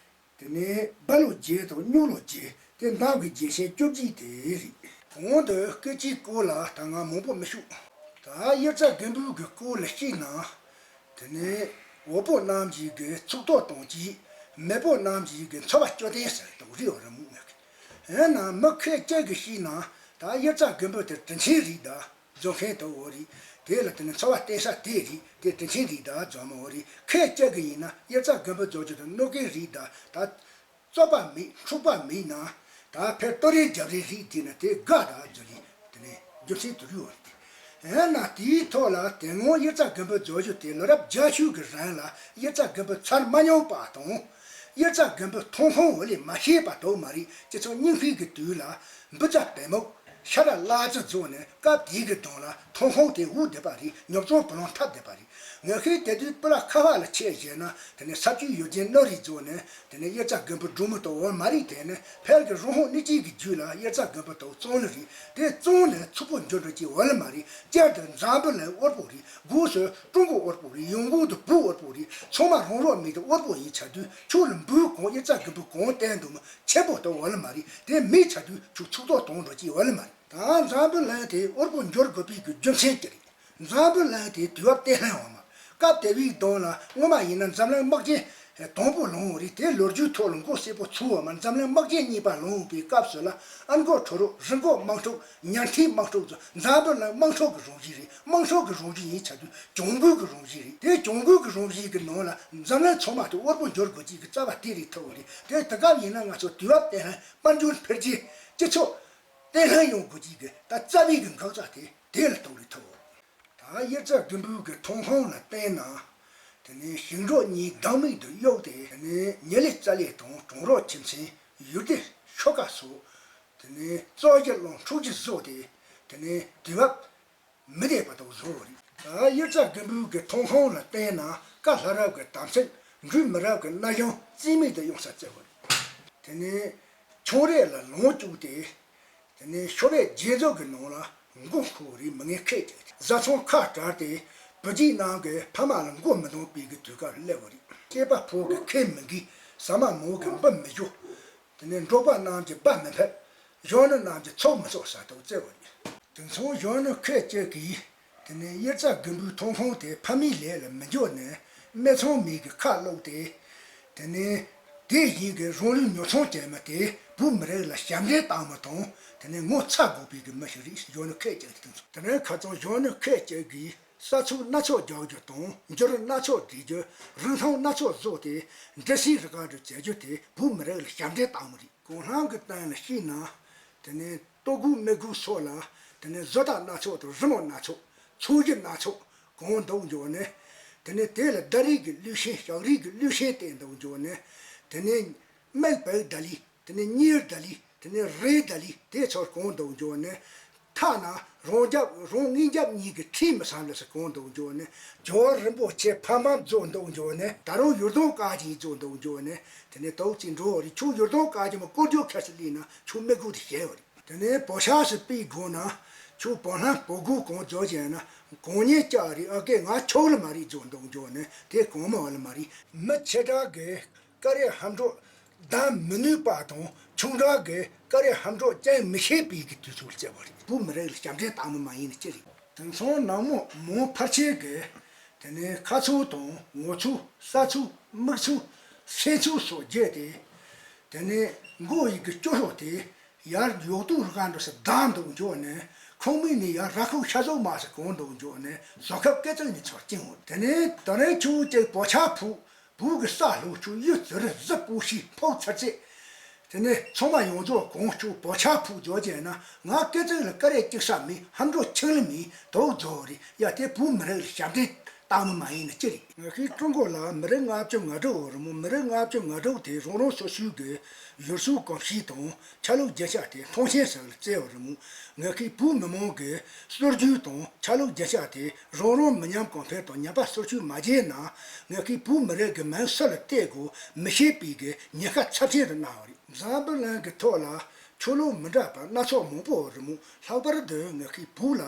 དེ་ནས་སྦ་ལོ་རྗེ་དང་སྨྱུག་ལོ་རྗེ། དེ་འདམ་གྱི་རྒྱལ་ཆེན་བཅོ་བརྒྱད་དེ་རེད། གོང་དུ་སྐད་ཆའི་སྐོར་ལ་ད་ང་མང་པོ་མི་ཞུ། ད་དབྱར་རྩྭ་དགུན་འབུ་གི་སྐོར་ལ་བཤད་ན། དེ་ནས་འོད་པོ་རྣམ་བཞི་གི་ཚོགས་གཏོར་དང་བཅས། མེ་པོ་རྣམ་བཞི་གི་མཚོ་བ་བཅོ་ལྡན་ཟེར་དང་རི་བ་རི་མོ་ངེས་ཀྱི། ཡིན་ན་མི་ཁས་ཅན་གྱི་ཤེས་ན། ད་དབྱར་རྩྭ་དགུན་འབུ་དེ་དྲིན་ཆེན་རེད་ད། རྫོགས་མཁན་དུ་འོ་རེད། དེ་ལ་དེ་ནི་འཚོ་བ་བརྟེན་ས་དེ་རེད། དེ་དྲིན་ཆེན་རེད་ད་རྫོགས་མ་འོ་རེད། ཁས་ཅན་གྱི་ཡིན་ན་དབྱར་རྩྭ་དགུན་འབུ་རྫོགས་རྒྱུ་དེ་གནོད་སྐྱོན་རེད་ད། ད་རྩོད་པ་མེད་འཁྲུག་པ་མེད་ན། ད་ཕེ་ཏོ་རེ་རྒྱབ་རེ་རེད་དེ་ན་དེ་དགའ་ད་རྫོགས་རེད། དེ་ནི་རྒྱུ་མཚན་དུ་རུ་འོ་རེད། ཡིན་ན་དེའི་ཐོག་ལ་དེ་སྔོན་དབྱར་རྩྭ་དགུན་འབུ་རྫོགས་རྒྱུ་དེ་ལོ་རབས་བརྒྱད་ཅུ་གི་རིང་ལ་དབྱར་རྩྭ་དགུན་འབུ་ཚར་མ་མྱོང་པ་དང་། དབྱར་རྩྭ་དགུན་འབུ་ཐོན་ཁུངས་འོ་ལས་མ་ཤེས་པ་དོག་མ་རེད། སྤྱི་ཚོགས་རྙིང་ཤོས་ཀྱི་དུས་ལ་འབུ་རྩྭ་པད་མོ་ཤ་ར་ལ་རྩི་རྫོགས་ནས་སྐབས་དེའི་གི་གདོང་ལ་ཐོན་ཁུངས་དེ་འུ་བསྡད་པ་རེད། ཉོ་ཚོང་བུ་ལོན་འཐབ་བསྡད་པ་རེད། ངས་ཤེས་དེ་དུས་སྤུ་ལ་ཁ་བ་ལ་ཆས་བཞེས་ན་དེ་ནས་ས་བཅུད་ཡོད་ཅན་སྣ་རེ་རྫོགས་ནས། དེ་ནས་དབྱར་རྩྭ་དགུན་འབུ་འབྲུག་མི་དོ་འོ་མ་རེད། དེ་ནས་ཕལ་གྱི་རང་དབང་གནས་སྐྱེལ་གྱི་རྒྱུད་ལ་དབྱར་རྩྭ་དགུན་འབུ་དོ་བཙོང་ནི་རེད། དེ་བཙོང་ནས་ཚུགས་པོ་འཇོར་འགྲོ་ཀྱི་འོ་ལ་མ་རེད། བསྐྱར་དུ་འཛམ་བུ་གླིང་དབུལ་པོ་རེད། སྒོས་སུ་ཀྲུང་གོ་དབུལ་པོ་རེད། ཡོང་སྒོ་དུ་བུ་དབུལ་པོ་རེད། ཚང་མ་རང་རོགས་མེད་དུ་དབུལ་པོ་ཡིན་ཆ་དུས་ཁྱོད་ལ་འབུ་གང་དབྱར་རྩྭ་དགུན་འབུ་གང་བསྟན་འདུག་མི་ཆེན་པོ་དོ་འོ་ལ་མ་རེད། དེ་མེད་ཆ་དུས་ཁྱོད་ཚུགས་ཐོག་དོང་འགྲོ་ཀྱི་འོ་ལ་མ་རེད། ད་འཛམ་བུ་གླིང་དེ་དབུལ་པོ་འགྱུར་དགོས་པའི་གི་རྒྱུ་མཚན་ཅི་རེད། འཛམ་བུ་གླིང་དེ་དུས་བབ་བརྟན་ལྷིང་འོག་མ། སྐབས་དེ་བའི་གདོང་ལ་སྔོན་མ་ཡིན་ན་འཛམ་གླིང་དམག་ཆེན་དང་པོ་ལངས་རེད། དེ་ལོ་རྒྱུས་ཐོག་ལ་མགོ་སེར་པོ་ཚུགས་འོག་མ་འཛམ་གླིང་དམག་ཆེན་གཉིས་པ་ལངས་པའི་སྐབས་སུ་ལ་ཨ་མགོ་ཁྲོ་རོག་རི་མགོ་དམག་འཁྲུག་ཉམས་ཁྲིའི་དམག་འཁྲུག་ཚོ་འཛམ་བུ་གླིང་དམག་འཁྲུག་གི་རང་བཞིན་རེད། དམག་འཁྲུག་གི་རང་བཞིན་ཡིན་ཆ་དུས་གྱོང་གུན་གྱི་རང་བཞིན་རེད། དེ་གྱོང་གུན་གྱི་རང་བཞིན་གྱི་ནང་ལ་འཛམ་གླིང་ཚང་མ་དེ་དབུལ་པོ་འགྱུར་དགོས་ཀྱི་གི་རྩ་བ་དེ་རེད་ཐུབ་པ་རེད། དེ་དེ་སྐབས་ཡིན་ན་ང་ཚོ་དུས་བབ་བརྟན་ལྷིང་དཔལ་འབྱོར་འཕེལ་རྒྱས་སྤྱི་ཚོགས་བརྟན་ལྷིང་ཡོང་དགོས་ཀྱི་གི་ད་རྩ་བའི་གི་འགག་རྩ་དེ་དེ་ལ་གཏོང་རེད་ཐུབ། ད་དབྱར་རྩྭ་དགུན་འབུ་གི་ཐོན་ཁུངས་ལ་བརྟེན་ན། དེ་ནས་ཞིང་འབྲོག་གཉིས་བདག་མེད་དུ་གཡུགས་ཏེ། དེ་ནས་ཉེ་ལས་རྩ་ལས་དང་གྲོང་རོགས་ཁྱིམ་ཚན་ཡུལ་སྡེ་ཤོག་ཁག་སོགས། དེ་ནས་བཙོག་གི་ལོང་འཁྲུག་གི་བཟོ་སྟེ། དེ་ནས་དུས་བབ་མི་བདེ་བ་དང་བཟོ་བ་རེད། ད་དབྱར་རྩྭ་དགུན་འབུ་གི་ཐོན་ཁུངས་ལ་བརྟེན་ན་ཀ་ལྷ་རབས་ཀྱི་དམ་ཚིག་འབྲུག་མི་རབས་ཀྱི་གནའ་གཞུང་རྩིས་མེད་དུ་ཡོང་ས་བརྩི་བ་རེད། དེ་ནས་ཆུང་རེ་ལ་ལོང་བཅུག་སྟེ། དེ་ནས་ཤོ་བའི་རྗེས་འཇུག་གི་ནང་ལ་མགོ་འཁོར་བ་རེད། མི་ངན་ཁས་ཀྱི་བཟའ་ཚང་ཁ་བྲལ་ཏེ་བུ་རྒྱུད་རྣམས་ཀྱི་ཕ་མ་ལ་མགོ་མི་འདོན་པའི་གི་དུས་སྐབས་སླེབས་པ་རེད། སྐྱེས་པ་ཕོ་གི་ཁས་མི་འགལ། ཟ་མ་མོ་གི་འབུ་མི་ཞོ། དེ་ནས་འབྲོག་པ་རྣམས་ཀྱི་སྦྲ་མི་ཕབ། གཞོན་ནུ་རྣམས་ཀྱི་ཚོགས་མི་ཚོགས་ས་ཐོག་བརྩི་བ་རེད། དེང་སང་གཞོན་ནུ་ཁས་ཀྱི་གིས། དེ་ནས་དབྱར་རྩྭ་དགུན་འབུའི་ཐོན་ཁུངས་དེ་ཕ་མའི་ལས་ལ་མི་འཇོག་ནས་སྨད་འཚོང་མི་གི་ཁ་བླུགས་ཏེ། དེ་ནས་དེ་བཞིན་གྱི་རང་ལུས་ཉོ་ཚོང་བྱས་མི་དེ་བོད་མི་རིགས་ལ་ཞབས་འདྲེན་བཏང་མི་དང་། དེ་ནས་ངོ་ཚ་དགོས་པའི་གི་མི་ཞིག་རེད། གཞོན་ནུ་ཁལ་གཅིག་གིས་གསུངས་སོང་། དེ་ནས་ཁ་རྩང་གཞོན་ནུ་ཁལ་གཅིག་གིས་ས་ཚུགས་སྣ་ཚོགས་རྒྱག་རྒྱུ་དང་། འགྱུར་སྣ་ཚོགས་སྒྲིག་རྒྱུ། རིན་ཐང་སྣ་ཚོགས་བཟོས་ཏེ་འདྲེ་སྲིན་རི་ཁ་འདྲ་བྱེད་རྒྱུ་དེ་བོད་མི་རིགས་ལ་ཞབས་འདྲེན་བཏང་མི་རེད། གོང་ལྷང་གི་སྟེང་ལ་བཤད་ན། དེ་ནས་ལྟོ་གོས་མི་གོས་སོགས་ལ། དེ་ནས་བཟོ་ལྟ་སྣ་ཚོགས་དང་རི་མོ་སྣ་ཚོགས། ཚོས་གཞི་སྣ་ཚོགས་གང་འདུག་འཇོག་ནས། དེ་ནས་དེ་ལ་ད་རེས་ཀྱི་ལུས་ཆེན་ཞག་རེས་ཀྱི་ལུས་ཆེན་བསྟན་འདུག་འཇོག་ནས། དེ་ནས་སྨད་པའི་ད་ལི། དེ་ནས་གཉེར་ད་ལི། དེ་ནས་རེ་ད་ལི། དེ་ཚོར་གང་འདུག་འཇོག་ནས། ཐ་ན་རང་རྒྱབ་རང་ངེད་རྒྱབ་གཉིས་ཀྱི་ཁྲིམས་མི་བསམ་ལ་སུ་གང་འདུག་འཇོག་ནས། ཇོ་བོ་རིན་པོ་ཆེ་ཕ་མ་བཟོ་འདུག་འཇོག་ནས། ད་རུང་ཡུལ་དོན་བཀའ་བརྒྱུད་བཟོ་འདུག་འཇོག་ནས། དེ་ནས་དོག་ཅིག་འགྲོ་བ་རེད། ཁྱོད་ཡུལ་དོན་བཀའ་བརྒྱུད་མ་བསྐོར་རྒྱུ་ཁ་ཤས་ལས་ན་ཁྱོད་མི་དགོས་དེ་བཤད་བ་རེད། དེ་ནས་བོད་ཆས་སུ་པའི་སྒོ་ན་ཁྱོད་བོད་ལྷམ་བོད་གོས་གང་བཟོ་བྱས་ན་གང་ཉེས་བཅག་རེད། ཨ་ཀེ་ང་ཆོག་ལ་མ་རེད་བཟོ་འདུག་འཇོག་ནས། དེ་གང་མ་བ་ལ་མ་རེད། མི་ཆེ་དྲག་གི་ཀ་རེ་ཧམ་འགྲོ་བདམས་མི་ནུས་པ་དང་། ཆུང་དྲག་གི་ཀ་རེ་ཧམ་འགྲོ་རྐྱང་མི་ཤེས་པའི་གི་དུས་ཚོད་སླེབས་པ་རེད། བོད་མི་རིགས་ལ་ཞབས་འདྲེན་བཏང་མི་མ་ཡིན་ནི་ཅི་རེད། དེང་སང་ནང་མི་མང་ཕལ་ཆེར་གི་དེ་ནས་ཁ་ཚུགས་དང་ངོ་ཚུགས། ས་ཚུགས་མིག་ཚུགས་སེམས་ཚུགས་སོགས་བརྒྱུད་དེ། དེ་ནས་མགོ་ཡི་གི་སྐྱོ་ཤོག་དེ་ཡར་ཡོག་ཏུ་རུ་ག་འགྲོ་སེ་བདམས་འདུག་འཇོག་ནས། ཁང་མིག་ནས་ཡར་ར་ཁུག་ཤ་ཟོག་མ་སེ་གང་འདུག་འཇོག་ནས། བཟོ་ཁབ་སྐད་ཚིག་ནས་ཚོར་ཅིང་འོ། དེ་ནས་དེ་རིང་ཁྱོད་ཀྱིས་བོད་ཆས་ཕུད། བོད་ཀྱི་ས་ལྷོ་ཕྱོགས་གཡུ་ཙི་རི་གཟི་སྤོ་ཤི་ཕོག་ཚར་ཚེ། དེ་ནས་ཚང་མ་ཡོངས་རྫོགས་གང་ཁྱོད་བོད་ཆས་ཕུད་འཇོག་བྱས་ན། ང་སྐད་ཚིག་ལ་ཀ་རེ་གཅིག་ས་མེད། ཧམ་འགྲོ་ཆིང་ལི་མེད། དོག་རྫོགས་རེད་ཡ། དེ་བོད་མི་རིགས་ལ་ཞབས་འདྲེན་བཏང་མི་མ་ཡིན་ནི་ཅི་རེད། ངེད་ཀྱི་ཀྲུང་གོ་ལ་མི་རེ་ལྔ་བཅུ་ང་དྲུག་ཡོད་རེད་མོ། མི་རེ་ལྔ་བཅུ་ང་དྲུག་དེ་རང་རང་སོ་སོའི་གི་ཡུལ་སྲོལ་གོམས་གཤིས་དང་ཆ་ལུགས་རྒྱུན་ཆགས་དེ་མཐོང་ཆེན་ཟེར་ལ་བརྩི་ཡོད་རེད་མོ། ངེད་ཀྱི་བོད་མི་མང་གི་སྲོལ་རྒྱུན་དང་ཆ་ལུགས་རྒྱུན་ཆགས་དེ་རང་རང་མི་ཉམས་གོང་འཕེལ་དང་ཉམས་པ་སོར་ཆུད་མ་བྱས་ན། ངེད་ཀྱི་བོད་མི་རིགས་ཀྱི་མིང་སུ་ལ་གཏད་དགོས་མི་ཤེས་པའི་གི་ཉེན་ཁ་ཚབས་ཆེན་རུ་སྣང་བ་རེད། འཛམ་བུ་གླིང་གི་ཐོག་ལ་ཆོས་ལུགས་མི་འདྲ་བ་སྣ་ཚོགས་མང་པོ་ཡོད་རེད་མོ། ལྷག་པར་དུ་ངེད་ཀྱི་བོད་ལ་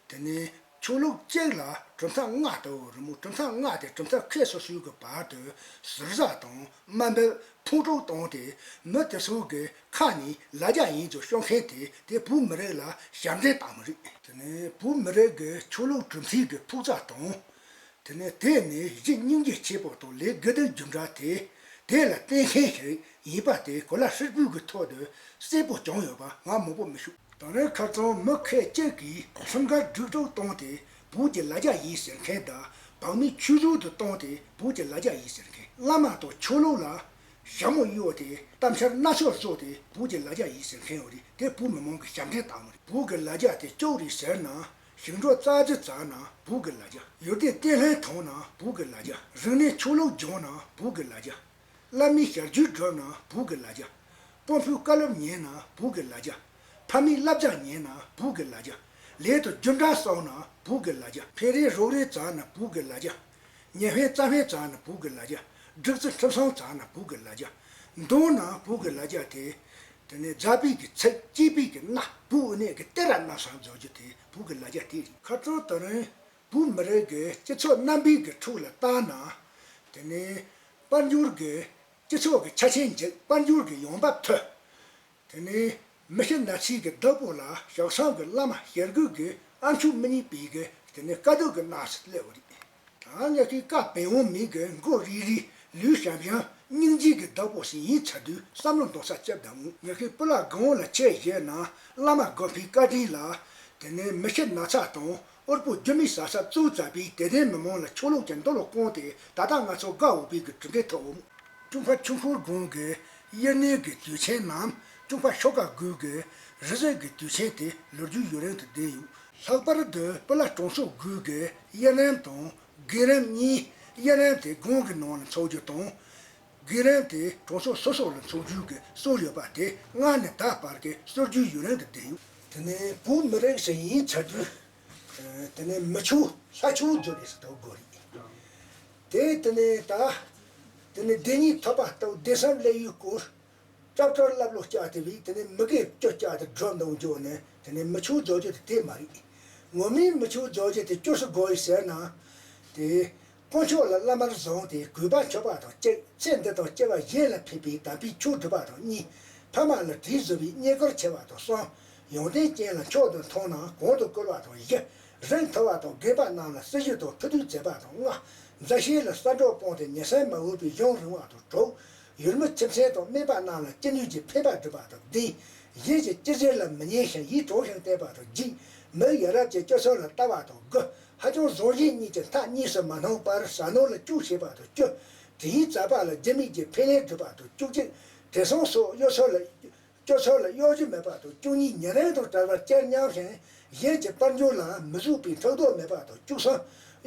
དེ་ནས་ཆོས་ལུགས་གཅིག་ལ་གྲུབ་མཐའ་ལྔ་ལྟ་བུ་རེད་མོ། གྲུབ་མཐའ་ལྔ་དེ་གྲུབ་མཐའ་ཁག་སོ་སོའི་གི་བར་དུ་ཟུར་ཟ་དང་དམའ་འབེབས་ཕུང་དཀྲུག་བཏང་སྟེ། མི་དེ་ཚོ་གི་ཁ་ནས་ལ་རྒྱ་ཡིན་ཚུལ་ཤོད་མཁན་དེ་དེ་བོད་མི་རིགས་ལ་ཞབས་འདྲེན་བཏང་མི་རེད། དེ་ནས་བོད་མི་རིགས་ཀྱི་ཆོས་ལུགས་གྲུབ་མཐའི་གི་ཕུགས་རྩ་དང་། དེ་ནས་དེ་ནི་གཞི་སྙིང་རྗེ་ཆེ་པོ་དང་ལས་དགེ་སྡིག་རྒྱུ་འབྲས་དེ་དེ་ལ་བརྟེན་མཁན་ཞིག་ཡིན་པ་དེ་གོ་ལ་ཧྲིལ་པོའི་གི་ཐོག་ཏུ་གསལ་པོ་བྱུང་ཡོད་པ་ང་མང་པོ་མི་ཤོད། དེང་རབས་ཁ་རྩང་མི་ཁལ་གཅིག་གིས་ཁྲིམས་འགལ་སྒྲིག་འཛུགས་བཏང་སྟེ་བོད་ཀྱི་ལ་རྒྱ་ཡིན་ཟེར་མཁན་དང་། བག་མེད་ཆོས་བཟོ་དུ་བཏང་སྟེ་བོད་ཀྱི་ལ་རྒྱ་ཡིན་ཟེར་མཁན། བླ་མ་དང་ཆོས་ལུགས་ལ་ཞྭ་མོ་གཡོགས་ཏེ་གཏམ་འཆལ་སྣ་ཚོགས་བཟོས་ཏེ་བོད་ཀྱི་ལ་རྒྱ་ཡིན་ཟེར་མཁན་ཡོད་རེད། དེ་བོད་མི་མང་གི་ཞབས་འདྲེན་བཏང་བ་རེད། བོད་ཀྱི་ལ་རྒྱ་དེ་སྐྱོ་རེད་ཟེར་ན། ཞིང་འབྲོག་རྩྭ་རྩི་བཙལ་ན་བོད་ཀྱི་ལ་རྒྱ། ཡུལ་སྡེ་བརྟན་ལྷིང་ཐོབ་ན་བོད་ཀྱི་ལ་རྒྱ། རིག་གནས་ཆོས་ལུགས་སྦྱོང་ན་བོད་ཀྱི་ལ་རྒྱ། བླ་མའི་ཞལ་རྒྱུན་སྒྲུབ་ན་བོད་ཀྱི་ལ་རྒྱ། དཔོན་པོའི་བཀའ་སློབ་ཉན་ན་བོད་ཀྱི་ལ་རྒྱ། ཕ་མའི་བསླབ་བྱ་ཉན་ན་བོད་ཀྱི་ལ་རྒྱ། ལས་དང་རྒྱུ་འབྲས་བསགས་ན་བོད་ཀྱི་ལ་རྒྱ། ཕན་རེས་རོགས་རེས་བཙལ་ན་བོད་ཀྱི་ལ་རྒྱ། ཉེ་ཕན་རྩ་ཕན་བཙལ་ན་བོད་ཀྱི་ལ་རྒྱ། སྒྲིག་འཛུགས་ཁྲིམས་སྲུང་བཙལ་ན་བོད་ཀྱི་ལ་རྒྱ། འདོན་ན་བོད་ཀྱི་ལ་རྒྱ་དེ། དེ་ནས་མཛའ་བོའི་གི་ཚིག་སྐྱིད་པའི་གི་སྣ། བོད་གནས་ཀྱི་གཏེར་ར་སྣ་སང་རྫོགས་རྒྱུ་དེ་བོད་ཀྱི་ལ་རྒྱ་དེ་རེད། ཁ་རྩང་དེ་རིང་བོད་མི་རིགས་ཀྱི་སྤྱི་ཚོགས་རྣམ་པའི་གི་ཁྲོད་ལ་བལྟས་ན། དེ་ནས་དཔལ་འབྱོར་གྱི་སྤྱི་ཚོགས་ཀྱི་ཆ་ཆེན་འཇིག་དཔལ་འབྱོར་གྱི་ཡོང་འབབ་ཐོས། དེ་ནས་མི་ཤི་ན་ཚའི་གི་བདག་པོ་ལ་ཞག་སང་གི་བླ་མ་ཞལ་དགུ་གི་ཨ་མཆོག་མི་རྙེད་པའི་གི་དེ་ནས་དཀའ་སྡུག་གི་གནས་སུ་སླེབས་པ་རེད། ད་ངེད་ཀྱི་བཀའ་བོན་བོན་མི་གི་མགོ་རིལ་རིལ་ལུས་ཞམ་ཞམ་སྙིང་རྗེ་གི་བདག་པོ་ཞིག་ཡིན་ཚར་དུས་བསམ་བློ་འདོན་ས་ཅི་བདམས་འོང་། ངེད་ཀྱི་སྤུ་ལ་སྒང་ལ་ཆས་བཞེས་ན་བླ་མ་དགོན་པའི་བཀའ་དྲིན་ལ། དེ་ནས་མི་ཤི་ན་ཚ་དང་དབུལ་པོ་རྒྱུ་མེད་ཟ་ས་གཙོ་བྱས་པའི་དད་ལྡན་མི་མང་ལ་ཆོས་ལུགས་ཀྱི་འདུལ་བ་བསྐུར་ཏེ་ད་ལྟ་ང་ཚོ་དགའ་འོས་པའི་གི་གྲུབ་འབྲས་ཐོབ་འོང་། ཅུང་ཕ་ཆུང་ཁུར་དགོན་གྱི་དབྱར་གནས་ཀྱི་དུས་ཆེན་ནམ། ཅུང་ཕ་ཤོ་ཀ་དགོན་གྱི་རི་གཟར་གྱི་དུས་ཆེན་དེ་ལོ་རྒྱུས་ཡུན་རིང་དུ་ལྡན་ཡོད། ལྷག་པར་དུ་སྤུ་ལ་གྲོང་ཚོ་དགུ་གི་དབྱར་གནས་དང་དགུན་གནས་གཉིས། དབྱར་གནས་དེ་དགོན་གྱི་ནང་ལ་འཚོགས་རྒྱུ་དང་། དགུན་གནས་དེ་གྲོང་ཚོ་སོ་སོ་ལ་འཚོགས་རྒྱུ་གི་སྲོལ་ཡོད་པ་དེ་སྔ་ནས་ད་བར་གྱི་སྲོལ་རྒྱུན་ཡུན་རིང་དུ་ལྡན་ཡོད། དེ་ནས་བོད་མི་རིགས་ཤིག་ཡིན་ཚར་དུས། དེ་ནས་མི་ཆོས་ལྷ་ཆོས་སྦྱོར་བའི་སྲོལ་དགོས་རེད། དེ་དེ་ནས་ད། དེ་ནས་བདེན་གཉིས་ཐོབ་པ་ལྟ་བུ་བདེ་གསུམ་སླེབས་ཡུལ་སྐོར། སྐྲ་བྲེགས་ལྷབ་ལྷུབ་བྱས་ཏེ་བས་དེ་ནས་མི་དགེ་བཅུ་བྱས་ཏེ་སྒྲུབ་འདུག་འཇོག་ནས་དེ་ནས་མི་ཆོས་རྫོགས་རྒྱུ་དེ་དེ་མ་རེད། ངོ་མའི་མི་ཆོས་རྫོགས་རྒྱུ་དེ་བཅུ་སུ་དགོས་ཡོད་ཟེར་ན། དེ། དཀོན་མཆོག་ལ་བླ་མར་བཟུང་སྟེ་གུས་པ་མཆོད་པ་དང་གཅིག་ཚེ་འདི་དང་སྐྱེ་བ་གཞན་ལ་ཕན་པའི་དམ་པའི་ཆོས་སྒྲུབ་པ་དང་གཉིས། ཕ་མ་ལ་དྲིན་གཟོ་བའི་བསྙེན་བཀུར་བྱེད་པ་དང་གསུམ། ཡོན་ཏན་ཅན་ལ་མཆོག་ཏུ་མཐོང་ན་གོང་དུ་བཀུར་བ་དང་བཞི། གཟེངས་ཐོབ་པ་དང་། རྒན་པ་རྣམས་ལ་སྲི་ཞུ་དང་ཐུགས་དུས་མཛད་པ་དང་ལྔ། མཛའ་བཤེས་ལ་གསལ་བསྒྲགས་སྤངས་ཏེ་ཉེ་སྲིང་མ་འོས་པའི་གཞུང་རིང་བ་དང་དྲུག། ཡུལ་མི་ཁྱིམ་མཚེས་དང་སྨད་པ་རྣམས་ལ་ཅི་ནུས་ཀྱིས་ཕན་པ་བསྒྲུབས་པ་དང་བདུན། གཞན་གྱི་སྤྱི་ཚེ་ལ་མི་ཉན་ཞིང་ཡིད་དྲང་ཞིང་བསྟེན་པ་དང་བརྒྱད། མི་ཡ་རབས་ཀྱི་སྤྱོད་ཚུལ་ལ་ལྟ་བ་དང་དགུ། ཧ་ཅང་བཟང་ཞན་གཉིས་ཀྱི་མཐའ་གཉིས་སུ་མ་སྣང་བར་ཟ་སྣང་ལ་སྐྱོན་བྱེད་པ་དང་བཅུ། དྲིན་ཡིག་བཙག་པ་ལ་རྒྱུ་མེད་ཀྱི་ཕན་ལན་སྒྲུབ་པ་དང་བཅུ་གཅིག། དྲི་བསུང་སོགས་གཡོ་ཚུལ་ལ། སྤྱོད་ཚུལ་ལ་གཡོ་སྒྱུ་མེད་པ་དང་བཅུ་གཉིས། ཉེ་རིང་དང་བྲལ་བར་གྱེར་མཉམ་ཞིང་གཞན་གྱི་དཔལ་འབྱོར་ལ་མི་གཟུགས་པའི་ཕྲག་དོག་མེད་པ་དང་བཅུ་གསུམ།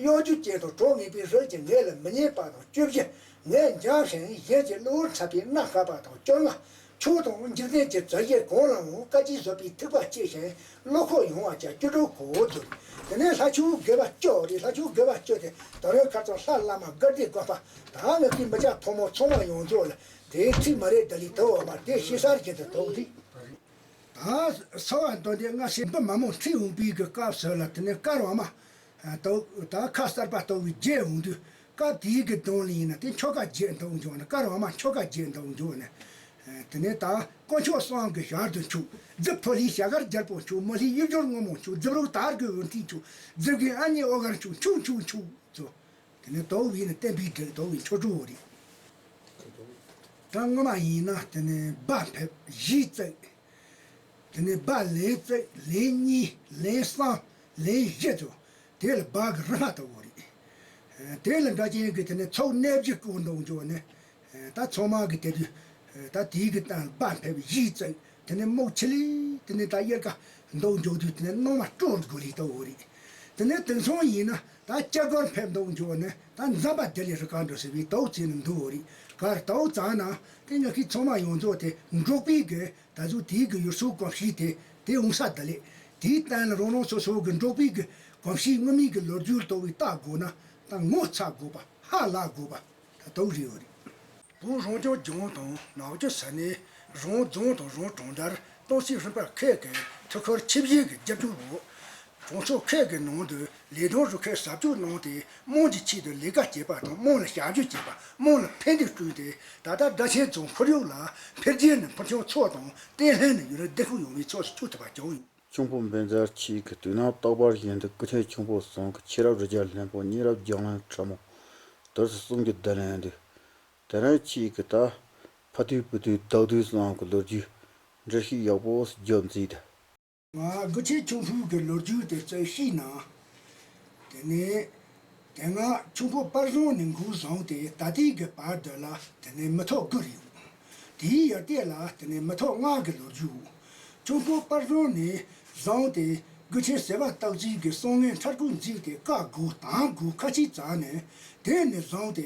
གཡོ་སྒྱུ་ཅན་དང་གྲོགས་ངན་པའི་རིགས་ཀྱིས་ངན་ལ་མི་ཉན་པ་དང་བཅུ་བཞི། ངན་འབྱམས་ཤིང་གཞན་གྱི་བློ་འཚབ་པའི་མནའ་བསྐགས་པ་དང་བཅོ་ལྔ། ཆོས་དང་འཇིག་རྟེན་གྱི་མཛའ་བཤེས་གང་ལའང་དཀའ་སྤྱད་བཟོད་པའི་ཐིགས་པ་བཅད་ཅིང་བློ་ཁོག་ཡངས་པ་བྱ། བཅུ་དྲུག་གོ་བོ་བསྡུ། དེ་ནས་ལྷ་ཆོས་དགེ་བ་བཅུ་རེད། ལྷ་ཆོས་དགེ་བ་བཅུ་དེ་ད་རུང་ཁ་རྩང་ལྷ་བླ་མ་དགའ་བདེ་དགོན་པ། ད་ངེད་ཀྱི་མི་སྐྱ་ཕོ་མོ་ཚང་མ་ཡོངས་རྫོགས་ལ་དེའི་ཚིག་མ་རེད་ད་ལི་དུ་འོ་མ་དེ་ཤེས་གསར་བཞིན་དུ་དོགས་རིགས། ད་གསོ་བ་འདོན་དེ་སྔ་ཕྱི་འབུ་མ་མོ་ཁྲིད་འོང་པའི་གི་སྐབས་སུ་ལ་དེ་ནས་དཀར་བ་མ། ད་ད་ཁ་གསར་པ་ལྟ་བུའི་རྒྱལ་འོང་དུས་སྐབས་དེའི་གི་གདོང་ལ་ཡིན་ན་དེ་ཁྱོ་ག་རྒྱལ་འདོགས་འཇོག་ནས། དཀར་བ་མ་ཁྱོ་ག་རྒྱལ་འདོགས་འཇོག་ནས། དེ་ནས་ད་དཀོན་མཆོག་གསུམ་གྱི་ཞལ་དུ་མཆོད། རྫི་ཕོ་ལྷའི་ཞལ་དཀར་རྒྱལ་པོ་མཆོད། མོ་ལྷའི་གཡུ་བྱུར་སྔོན་མོ་མཆོད། རྫི་བུ་དར་གྱི་འོད་མཐིང་མཆོད། རྫི་གུའི་ཨ་མྱེས་ཨོ་དཀར་མཆོད། མཆོད་མཆོད་མཆོད་ཚོ། དེ་ནས་དོག་བས་ནི་བསྟན་པའི་སྒྲིག་དོག་བའི་མཆོད་གྲོགས་རེད། ད་སྔོན་མ་ཡིན་ན་དེ་ནས་སྦ་ཕེབས་གཞིས་བརྩིགས། དེ་ནས་སྦ་ལན་བརྩིགས། ལན་གཉིས། ལན་གསུམ། ལན་བཞི་ཚོ། དེ་ལ་སྦ་གི་རིམ་པ་ལྟ་བུ་རེད། དེ་ལ་འདྲ་ཅན་གྱི་དེ་ནས་ཚོགས་གནས་བཞི་བསྐོར་འདོགས་འཇོག་ནས། ད་ཚང་མ་གི་དེ་དུས་ད་དེའི་གི་སྟེང་སྦ་ཕེབས་གཞིས་བརྩིགས། དེ་ནས་རྨོག་ཆེ་ལི་དེ་ནས་ད་དབྱར་ཁ་འདོགས་འཇོག་དུས་དེ་ནས་སྣང་བ་སྤྲོ་དགོས་ལི་ལྟ་བུ་རེད། དེ་ནས་དེང་སང་ཡིན་ན་ད་སྐྱ་སྒོར་ཕེབས་འདོགས་འཇོག་ནས་ད་འཛམ་པ་བདེ་ལེགས་རི་ཁ་འགྲོ་ཟེར་བའི་དོགས་བྱས་ནས་འདུག་བོ་རེད། གར་དོགས་ཙང་ན་དེ་ངེད་ཀྱི་ཚང་མ་ཡོངས་རྫོགས་དེ་འབྲོག་པའི་གི་ད་གཟོད་དེའི་གི་ཡུལ་སྲོལ་གོམས་གཤིས་དེ་དེ་འོང་ས་བདེ་ལེགས། དེའི་སྟེང་ལ་རང་རང་སོ་སོ་གི་འབྲོག་པའི་གི་གོམས་གཤིས་སྔོན་མའི་གི་ལོ་རྒྱུས་ལྟ་བུའི་ལྟ་དགོས་ན་ད་ངོ་ཚ་དགོས་པ་ཧ་ལས་དགོས་པ། ད་དོགས་རེད་བོ་རེད། བོད་རང་སྐྱོང་ལྗོངས་དང་ནག་ཆུ་ས་གནས། རང་རྫོང་དང་རང་གྲོང་རྡལ་སྟོང་སྲིད་ཧྲིན་པར་ཁག་གི་ཐུགས་ཁུར་ཆེ་བཞེས་ཀྱི་རྒྱབ་སྐྱོར་འོག་གྲོང་ཚོ་ཁག་གི་ནང་དུ་ལས་དོན་རུ་ཁག་ཟབ་སྤྱོད་གནང་སྟེ། དམངས་ཀྱི་ཆེད་དུ་ལས་ཀ་བྱེད་པ་དང་། དམངས་ལ་ཞབས་ཞུ་བྱེད་པ། དམངས་ལ་ཕན་བདེ་བསྐྲུན་ཏེ། ད་ལྟ་སྦྲ་ཆེན་རྫོང་ཁོར་ཡུག་ལ་འཕེལ་རྒྱས་ནི་ཕུན་སུམ་ཚོགས་དང་བརྟན་ལྷིང་ནི་ཡུན་རིང་བདེ་ཁོག་ཡོང་བའི་ཕྱོགས་སུ་བསྐྱོད་ཐུབ་པ་བྱུང་ཡོད། ཁྱུང་པོ་བན་ཛར་ཆེ་གི་དུས་ནམ་རྟག་པར་བཞིན་དུ་སྐུ་ཕྲེང་ཁྱུང་པོ་གསུམ་གྱི་ཆེ་རབས་རི་རྒྱལ་ལྷུན་པོ། གཉིས་རབས་རྒྱང་བློན་ཁྲི་མོ། དུར་སུ་གསུམ་གྱི་བསྡུ་ལེན་འདུག་དེ་རིང་ཆེ་གི་ད་ཕ་དུས་བུ་དུས་བདག་དུས་གསུམ་གྱི་ལོ་རྒྱུས་འགྲེལ་བཤད་ཡག་པོ་རྒྱབ་མཛད་དེ། ང་སྐུ་ཕྲེང་ཁྱུང་པོའི་གི་ལོ་རྒྱུས་དེ་ཚོ་ཤེས་ན། དེ་ནས་དེ་སྔ་ཁྱུང་པོ་དཔལ་བཟང་ནས་འགོ་བཟུང་སྟེ་ད་ལྟའི་གི་བར་དུ་ལ་དེ་ནས་མི་ཐོག་དགུ་རེད། དེའི་ཡར་ལྟས་ལ་དེ་ནས་མི་ཐོག་ལྔ་གི་ལོ་རྒྱུས། ཁྱུང་པོ་དཔལ་བཟང་ནས་བཟུང་སྟེ་སྐུ་ཕྲེང་ཟེར་བ་སྟག་རྩེ་གི་གསང་སྔགས་འཁྲབ་སྒོ་འཛུགས་ཏེ་བཀའ་བསྒོ་དང་བསྒོ་ཁ་ཆེ་བཙལ་ནས། དེ་ནས་བཟུང་སྟེ་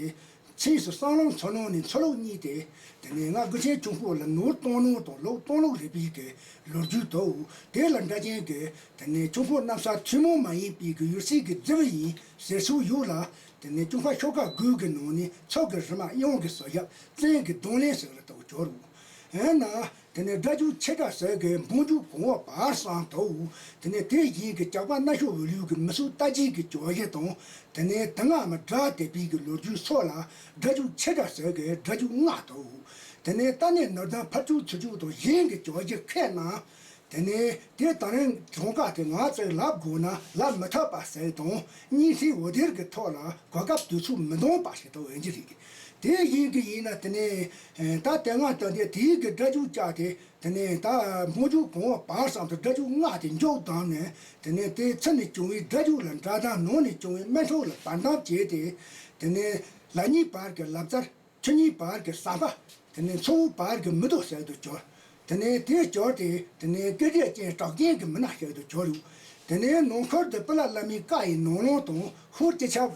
ཕྱིས་སུ་གསང་ལུང་ཚོ་ནང་ནས་མཚོ་ལུགས་གཉིས་ཏེ། དེ་ནས་ང་སྐུ་ཕྲེང་ཁྱུང་པོ་ལ་ནོར་སྟོང་ལུང་དང་ལུག་སྟོང་ལུག་རིག་པའི་གི་ལོ་རྒྱུས་དོ། དེ་ལ་འདྲ་ཅན་གྱི་དེ་ནས་ཁྱུང་པོ་གནམ་ས་ཐུན་མོང་མ་ཡིན་པའི་གི་ཡུལ་སྲིད་ཀྱི་རྫི་བོ་ཡིན་ཟེར་སྲོལ་ཡོད་ལ། དེ་ནས་ཁྱུང་པ་ཤོག་ཁ་དགུ་གི་ནང་ནས་ཚོགས་ཀྱི་རི་མ་གཡང་གི་སོ་ཞབས་བཙན་གྱི་གདོང་ལེན་ཟེར་ལ་གཏོགས་འབྱོར་རོ། ཨེ་ན། དེ་ནས་སྒྲ་འཇུག་ཆེ་དྲག་ཟེར་གི་འབུམ་འཇུག་གོང་འོག་བར་གསུམ་དོ། དེ་ནས་དེ་བཞིན་གྱི་ཇག་པ་སྣ་ཤོག་འོད་ལུས་ཀྱི་མི་གསོད་རྟ་རྗེས་ཀྱི་བྱ་བཞི་དང་། དེ་ནས་དེ་སྔ་མ་སྒྲ་དེ་པའི་གི་ལོ་རྒྱུས་སོགས་ལ་སྒྲ་འཇུག་ཆེ་དྲག་ཟེར་གི་སྒྲ་འཇུག་ལྔ་དོ། དེ་ནས་རྟ་ནས་ནོར་ལྡན་ཕར་ཕྱོགས་ཚུར་ཕྱོགས་དང་གཞན་གྱི་བྱ་བཞི་ཁས་ན། དེ་ནས་དེ་ད་རིང་གྲངས་ཀ་དེ་ང་ཚོས་ལབ་དགོས་ན་ལབ་མི་ཐུབ་པ་ཟེར་དང་། སྙན་ཚིག་འོད་སྡེར་གྱི་ཐོག་ལ་གོ་སྐབས་དུས་ཚོད་མི་འདང་བ་ཞིག་ཏུ་འོན་གྱི་རེད། དེ་བཞིན་གྱི་ཡིན་ན་དེ་ནས་ད་དེ་སྔ་ལྟ་དེ་དེའི་གི་སྒྲ་འཇུག་བཅག་སྟེ། དེ་ནས་ད་འབུམ་འཇུག་གོང་འོག་བར་གསུམ་དུ་སྒྲ་འཇུག་ལྔ་དེ་མགྱོགས་བསྡམས་ནས། དེ་ནས་དེའི་ཚུལ་ནས་བྱུང་བའི་སྒྲ་འཇུག་ལ་སྒྲ་གདངས། ནང་ནས་བྱུང་བའི་སྨད་འཕྲོ་ལ་བར་གདངས་བྱས་ཏེ། དེ་ནས་ལ་གཉིས་བར་གྱི་ལབ་ཙར། ཆུ་གཉིས་བར་གྱི་ཟམ་པ། དེ་ནས་མཚོ་བོ་བར་གྱི་མི་ལྡོག་ཟེར་དུ་གྱུར། དེ་ནས་དེ་གྱུར་ཏེ་དེ་ནས་སྐད་རིགས་ཅན་གྲགས་ཅན་གྱི་མི་སྣ་ཞིག་ཏུ་གྱུར་ཡོད། དེ་ནས་ནང་ཁུལ་དུ་སྤུ་ལ་བླ་མའི་བཀའ་ཡི་ནང་བློན་དང་ཧོར་སྤྱི་ཁྱབ་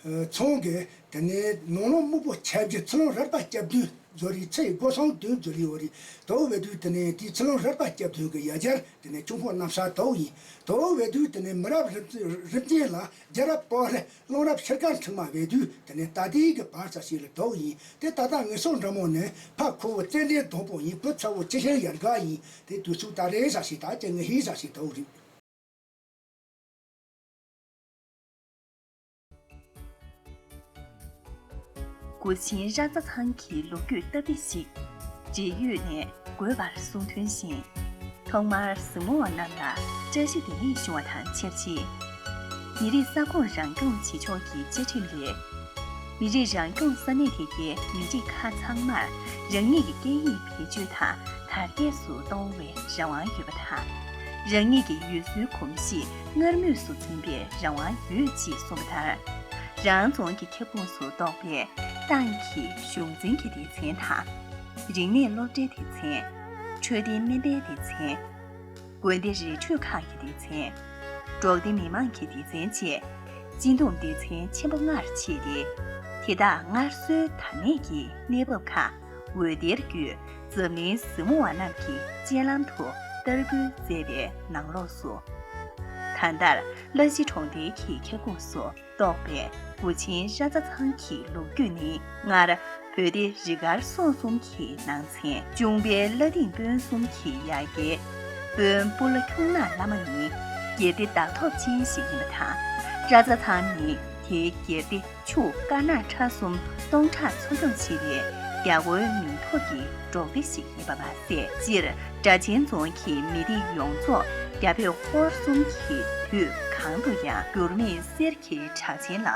ཚང་གི་དེ་ནས་ནང་བློན་སྨུག་པོ་ཆ་བཞི། ཚུལ་ལུང་རལ་པ་སྐྱབས་བདུན་ཟེར་རེད། ཚེ་ཡི་སྒོ་སྲུང་བདུན་ཟེར་རེད་བ་རེད། དེ་བས་དུས་དེ་ནས་དེའི་ཚུལ་ལུང་རལ་པ་སྐྱབས་བདུན་གྱི་ཡ་གྱལ་དེ་ནས་ཁྱུང་པོ་གནམ་ས་དེ་ཡིན། དེ་བས་དུས་དེ་ནས་མི་རབས་རིམ་རིམ་བྱོན་ལ། རྒྱལ་རབས་དཔོན་རིགས་གླང་རབས་ཤེལ་དཀར་འཕྲེང་མ་བས་དུས་དེ་ནས་ད་ལྟའི་གི་བར་ས་ཞིག་ལ་དེ་ཡིན། དེ་ད་ལྟ་ངེད་ཚོ་འདྲ་མོ་ནི་ཕ་ཁུ་བོ་ཙན་དན་སྡོང་པོ་ཡིན། བུ་ཚ་བོ་ཁྱི་ཤིང་ཡར་འགའ་ཡིན། དེ་དུས་ཚོད་ད་རེས་ས་ཞིག་ད་ཅི་ངེད་ཧི་ས་ཞིག་དེ་རེད། གུས་ཆེན་ར་ཙ་ཚང་གི་ལོ་རྒྱུས་སྟབས་བདེ་ཞིག་འབྲེལ་ཡོད་ནས་འགོད་པར་གསུང་དོན་བཞིན། ཐོག་མར་གཟིགས་མོ་བ་རྣམས་ལ་བཀྲ་ཤིས་བདེ་ལེགས་ཞུ་བ་དང་ཆབས་ཅིག་མི་རིགས་ས་ཁོངས་རང་སྐྱོང་བྱེད་ཕྱོགས་ཀྱི་བཅའ་ཁྲིམས་རེད། མི་རིགས་རང་སྐྱོང་ས་གནས་དེ་གའི་མི་རིགས་ཁག་ཚང་མར་རང་ཉིད་ཀྱི་སྐད་ཡིག་བེད་སྤྱོད་དང་དར་རྒྱས་སུ་གཏོང་བའི་རང་དབང་ཡོད་པ་དང་། རང་ཉིད་ཀྱི་ཡུལ་སྲོལ་གོམས་གཤིས་སྔར་མུས་སུ་འཛིན་པའི་རང་དབང་ཡོད་ཅེས་གསུངས་པ་ལྟར། རང་རྫོང་གི་ཁྱབ་ཁོངས་སུ་གཏོགས་པའི་ཏང་གི་གཞུང་འཛིན་གྱི་སྡེ་ཚན་དང་། རིག་གནས་སློབ་གྲྭའི་སྡེ་ཚན། འཕྲོད་བསྟེན་སྨན་པའི་སྡེ་ཚན། དགོན་སྡེ་རི་ཁྲོད་ཁག་གི་སྡེ་ཚན། འབྲོག་སྡེ་མི་མང་གི་སྡེ་ཚན་བཅས་སྤྱི་འདོམས་སྡེ་ཚན་ཆེན་པོ་ལྔར་ཕྱེ་སྟེ། དེ་དག་སྔར་སྲོལ་དར་ནས་ཀྱི་གནས་བབ་ཁག་འོད་སྡེར་བརྒྱུད་འཛམ་གླིང་གཟིགས་མོ་བ་རྣམས་ཀྱི་སྤྱན་ལམ་དུ་བསྟར་སྐུལ་མཛད་པའི་ནང་ལོགས་སུ། ད་ལྟར་གླ་གཞི་གྲོང་རྡལ་གྱི་ཁྱབ་ཁོངས་སུ་གཏོགས་པའི་དགུ་ཆེན་ར་ཚ་ཚང་གི་ལོ་རྒྱུས་ནི་སྔར་བོད་སྡེ་རི་དཀར་སོག་གསུམ་གྱི་ནང་ཚན་གཅུང་པའི་བླ་སྡིངས་དཔོན་གསུམ་གྱི་ཡ་གྱལ་དཔོན་སྤུ་ལ་ཁྱུང་ནག་བླ་མ་ནི་རྒྱལ་སྡེ་བདག་ཐོབ་ཅན་ཞིག་ཡིན་པ་དང་། ར་ཚ་ཚང་ནི་དེའི་རྒྱལ་སྡེ་ཆུ་དཀར་ནག་ཁྲ་གསུམ་སྟོང་ཕྲག་འཚོ་སྐྱོང་བྱེད་པའི་རྒྱ་སྒོའི་མིང་ཐོགས་ཀྱི་འབྲོག་སྡེ་ཞིག་ཡིན་པ་མ་ཟད། སྤྱིར་སྦྲ་ཆེན་རྫོང་གི་མི་སྡེ་ཡོངས་རྫོགས་རྒྱ་བོད་ཧོར་གསུམ་གྱི་དུས་གང་དུ་ཡང་འགྱུར་མེད་གསེར་གྱི་བྲག་ཆེན་ལ་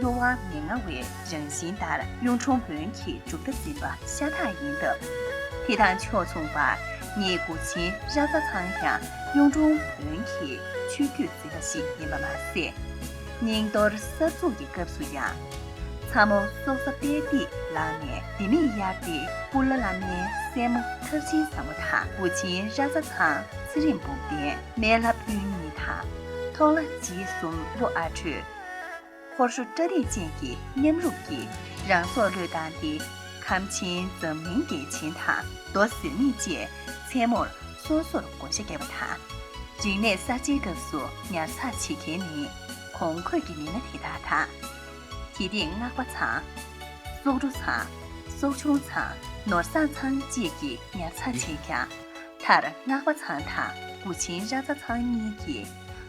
གཡོ་བ་མི་མངའ་བའི་རང་བཞིན་ལྟར། གཡུང་དྲུང་བོན་གྱི་གྲུབ་མཐའ་འཛིན་པ་ཤ་སྟག་ཡིན་སྟབས། དེ་དང་ཕྱོགས་མཚུངས་པར་ངེད་དགུ་ཆེན་ར་ཚ་ཚང་ཡང་གཡུང་དྲུང་བོན་གྱི་ཆོས་བརྒྱུད་འཛིན་པ་ཞིག་ཡིན་པ་མ་ཟད། རྙིང་གཏོར་གསར་འཛུགས་ཀྱི་སྐབས་སུ་ཡང་། ཚ་མོ་སྲོག་རྩ་པད་ཏི་ལགས་ནས་ལྡེ་མིག་གཡར་ཏེ་སྤུ་ལ་བླ་མའི་སྲས་མོ་མཐར་ཕྱིན་བཟང་མོ་དང་དགུ་ཆེན་ར་ཚ་ཚང་ཚེ་རིང་འབུམ་ལྡན་སྨན་བླ་སྤུན་གཉིས་དང་ཐོག་ལྷ་རྗེ་གསུམ་བློ་ཨ་འཕྲོད། ཧོར་ཤོ་སྤྲ་རིགས་ཅན་གྱི་མཉམ་རུབ་ཀྱིས་རང་སྲོག་བློས་བཏང་སྟེ་ཁམས་ཆེན་འཛམ་གླིང་རྒྱལ་ཆེན་དང་མདོ་ཟེར་མིག་བཅས་མཚན་མོར་སོ་སོར་བགོ་བཤའ་བརྒྱབ་པ་དང་། རིག་གནས་གསར་བརྗེའི་སྐབས་སུ་ཉར་ཚགས་བྱེད་མཁན་ནི་གོང་འཁོད་ཀྱི་མི་སྣ་དེ་དག་དང་། དེ་སྟེང་སྔགས་པ་ཚང་། སོག་འབྲུ་ཚང་། སོག་ཆུང་ཚང་། ནོར་བཟང་ཚང་བཅས་ཀྱིས་ཉར་ཚགས་བྱས་ཀྱང་། མཐར་སྔགས་པ་ཚང་དང་དགུ་ཆེན་ར་ཚ་ཚང་གཉིས་ཀྱིས་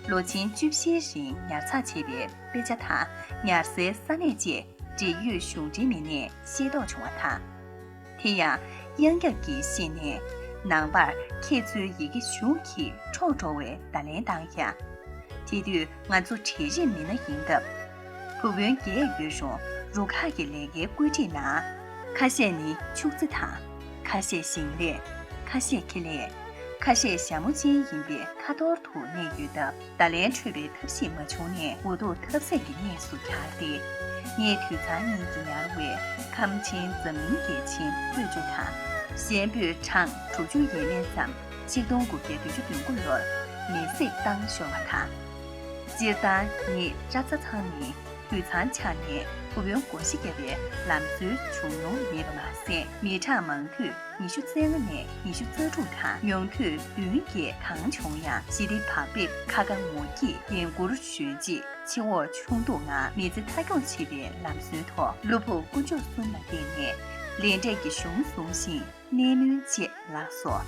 ལོ་ཆེན་བཅུ་བཞིའི་རིང་ཉར་ཚགས་བྱས་པའི་དཔེ་ཆ་དང་ཉར་སའི་ས་གནས་བཅས་འབྲེལ་ཡོད་གཞུང་འབྲེལ་མི་སྣས་ཤེས་རྟོགས་བྱུང་བ་དང་། དེ་ཡང་གཡང་སྐྱབས་ཀྱིས་བཤད་ནས། ནང་པར་ཁྱེད་ཚོའི་ཡི་གེ་གཞུང་གིས་འཕྲོག་འགྲོ་བའི་བརྡ་ལན་བཏང་ཡང་། དེ་དུས་ང་ཚོ་གྲལ་རིམ་མི་སྣ་ཡིན་སྟབས། བུ་སྤུན་བརྒྱད་ཡོད་རུང་རུ་ཁག་གི་ལས་ཀའི་བཀོད་སྒྲིག་ནང་། ཁ་ཤས་ནི་ཕྱུགས་རྫི་དང་། ཁ་ཤས་ཞིང་ལས། ཁ་ཤས་ཁེ་ལས། ཁ་ཤས་ཞྭ་མོ་ཅན་ཡིན་པའི་ཁ་ཐོར་དུ་གནས་ཡོད་སྟབས། བརྡ་ལན་འཕྲོད་པའི་ཐབས་ཤེས་མ་བྱུང་ནས་འུ་ཐུག་ཐབས་ཟད་ཀྱི་གནས་སུ་གྱར་ཏེ། ངས་དུད་ཚང་གཉིས་ཀྱིས་ཉར་བའི་ཁམས་ཆེན་འཛམ་གླིང་རྒྱལ་ཆེན་པོད་བཅུ་དང་། གཞན་པོད་གྲངས་དྲུག་ཅུ་ཡས་མས་ཙམ་ཆིག་སྟོང་དགུ་བརྒྱ་བདུན་ཅུ་དོན་དགུ་ལོར་མེ་བསྲེགས་བཏང་ཤོར་བ་དང་། སྤྱིར་བཏང་ངེད་ར་ཚ་ཚང་ནི་དུད་ཚང་ཆགས་ནས་བུ་སྤུན་བགོ་བཤའ་བརྒྱབ་པའི་ལམ་སྲོལ་བྱུང་མྱོང་མེད་པ་མ་ཟད། མི་གྲངས་མང་མཐོས་ཉི་ཤུ་རྩ་ལྔ་ནས་ཉི་ཤུ་རྩ་དྲུག་དང་། ཉུང་མཐོས་བདུན་བརྒྱད་གང་བྱུང་ཡང་། ཞི་བདེ་བག་ཕེབས་ཁ་ཁ་ངོ་སྐྱེས་རྒན་བཀུར་ཞོལ་རྗེས་ཕྱི་འོག་ཆུང་དུ་ངང་མི་ཚེ་མཐའ་འཁྱོངས་བྱེད་པའི་ལམ་སྲོལ་ཐོག་ཀླུ་ཕུག་དཀོན་མཆོག་གསུམ་ལ་བརྟེན་ནས་ལས་འབྲས་ཀྱི་གཞུང་བཟུང་ཞིང་གནས་མུན་བཅས་ལགས་སོ།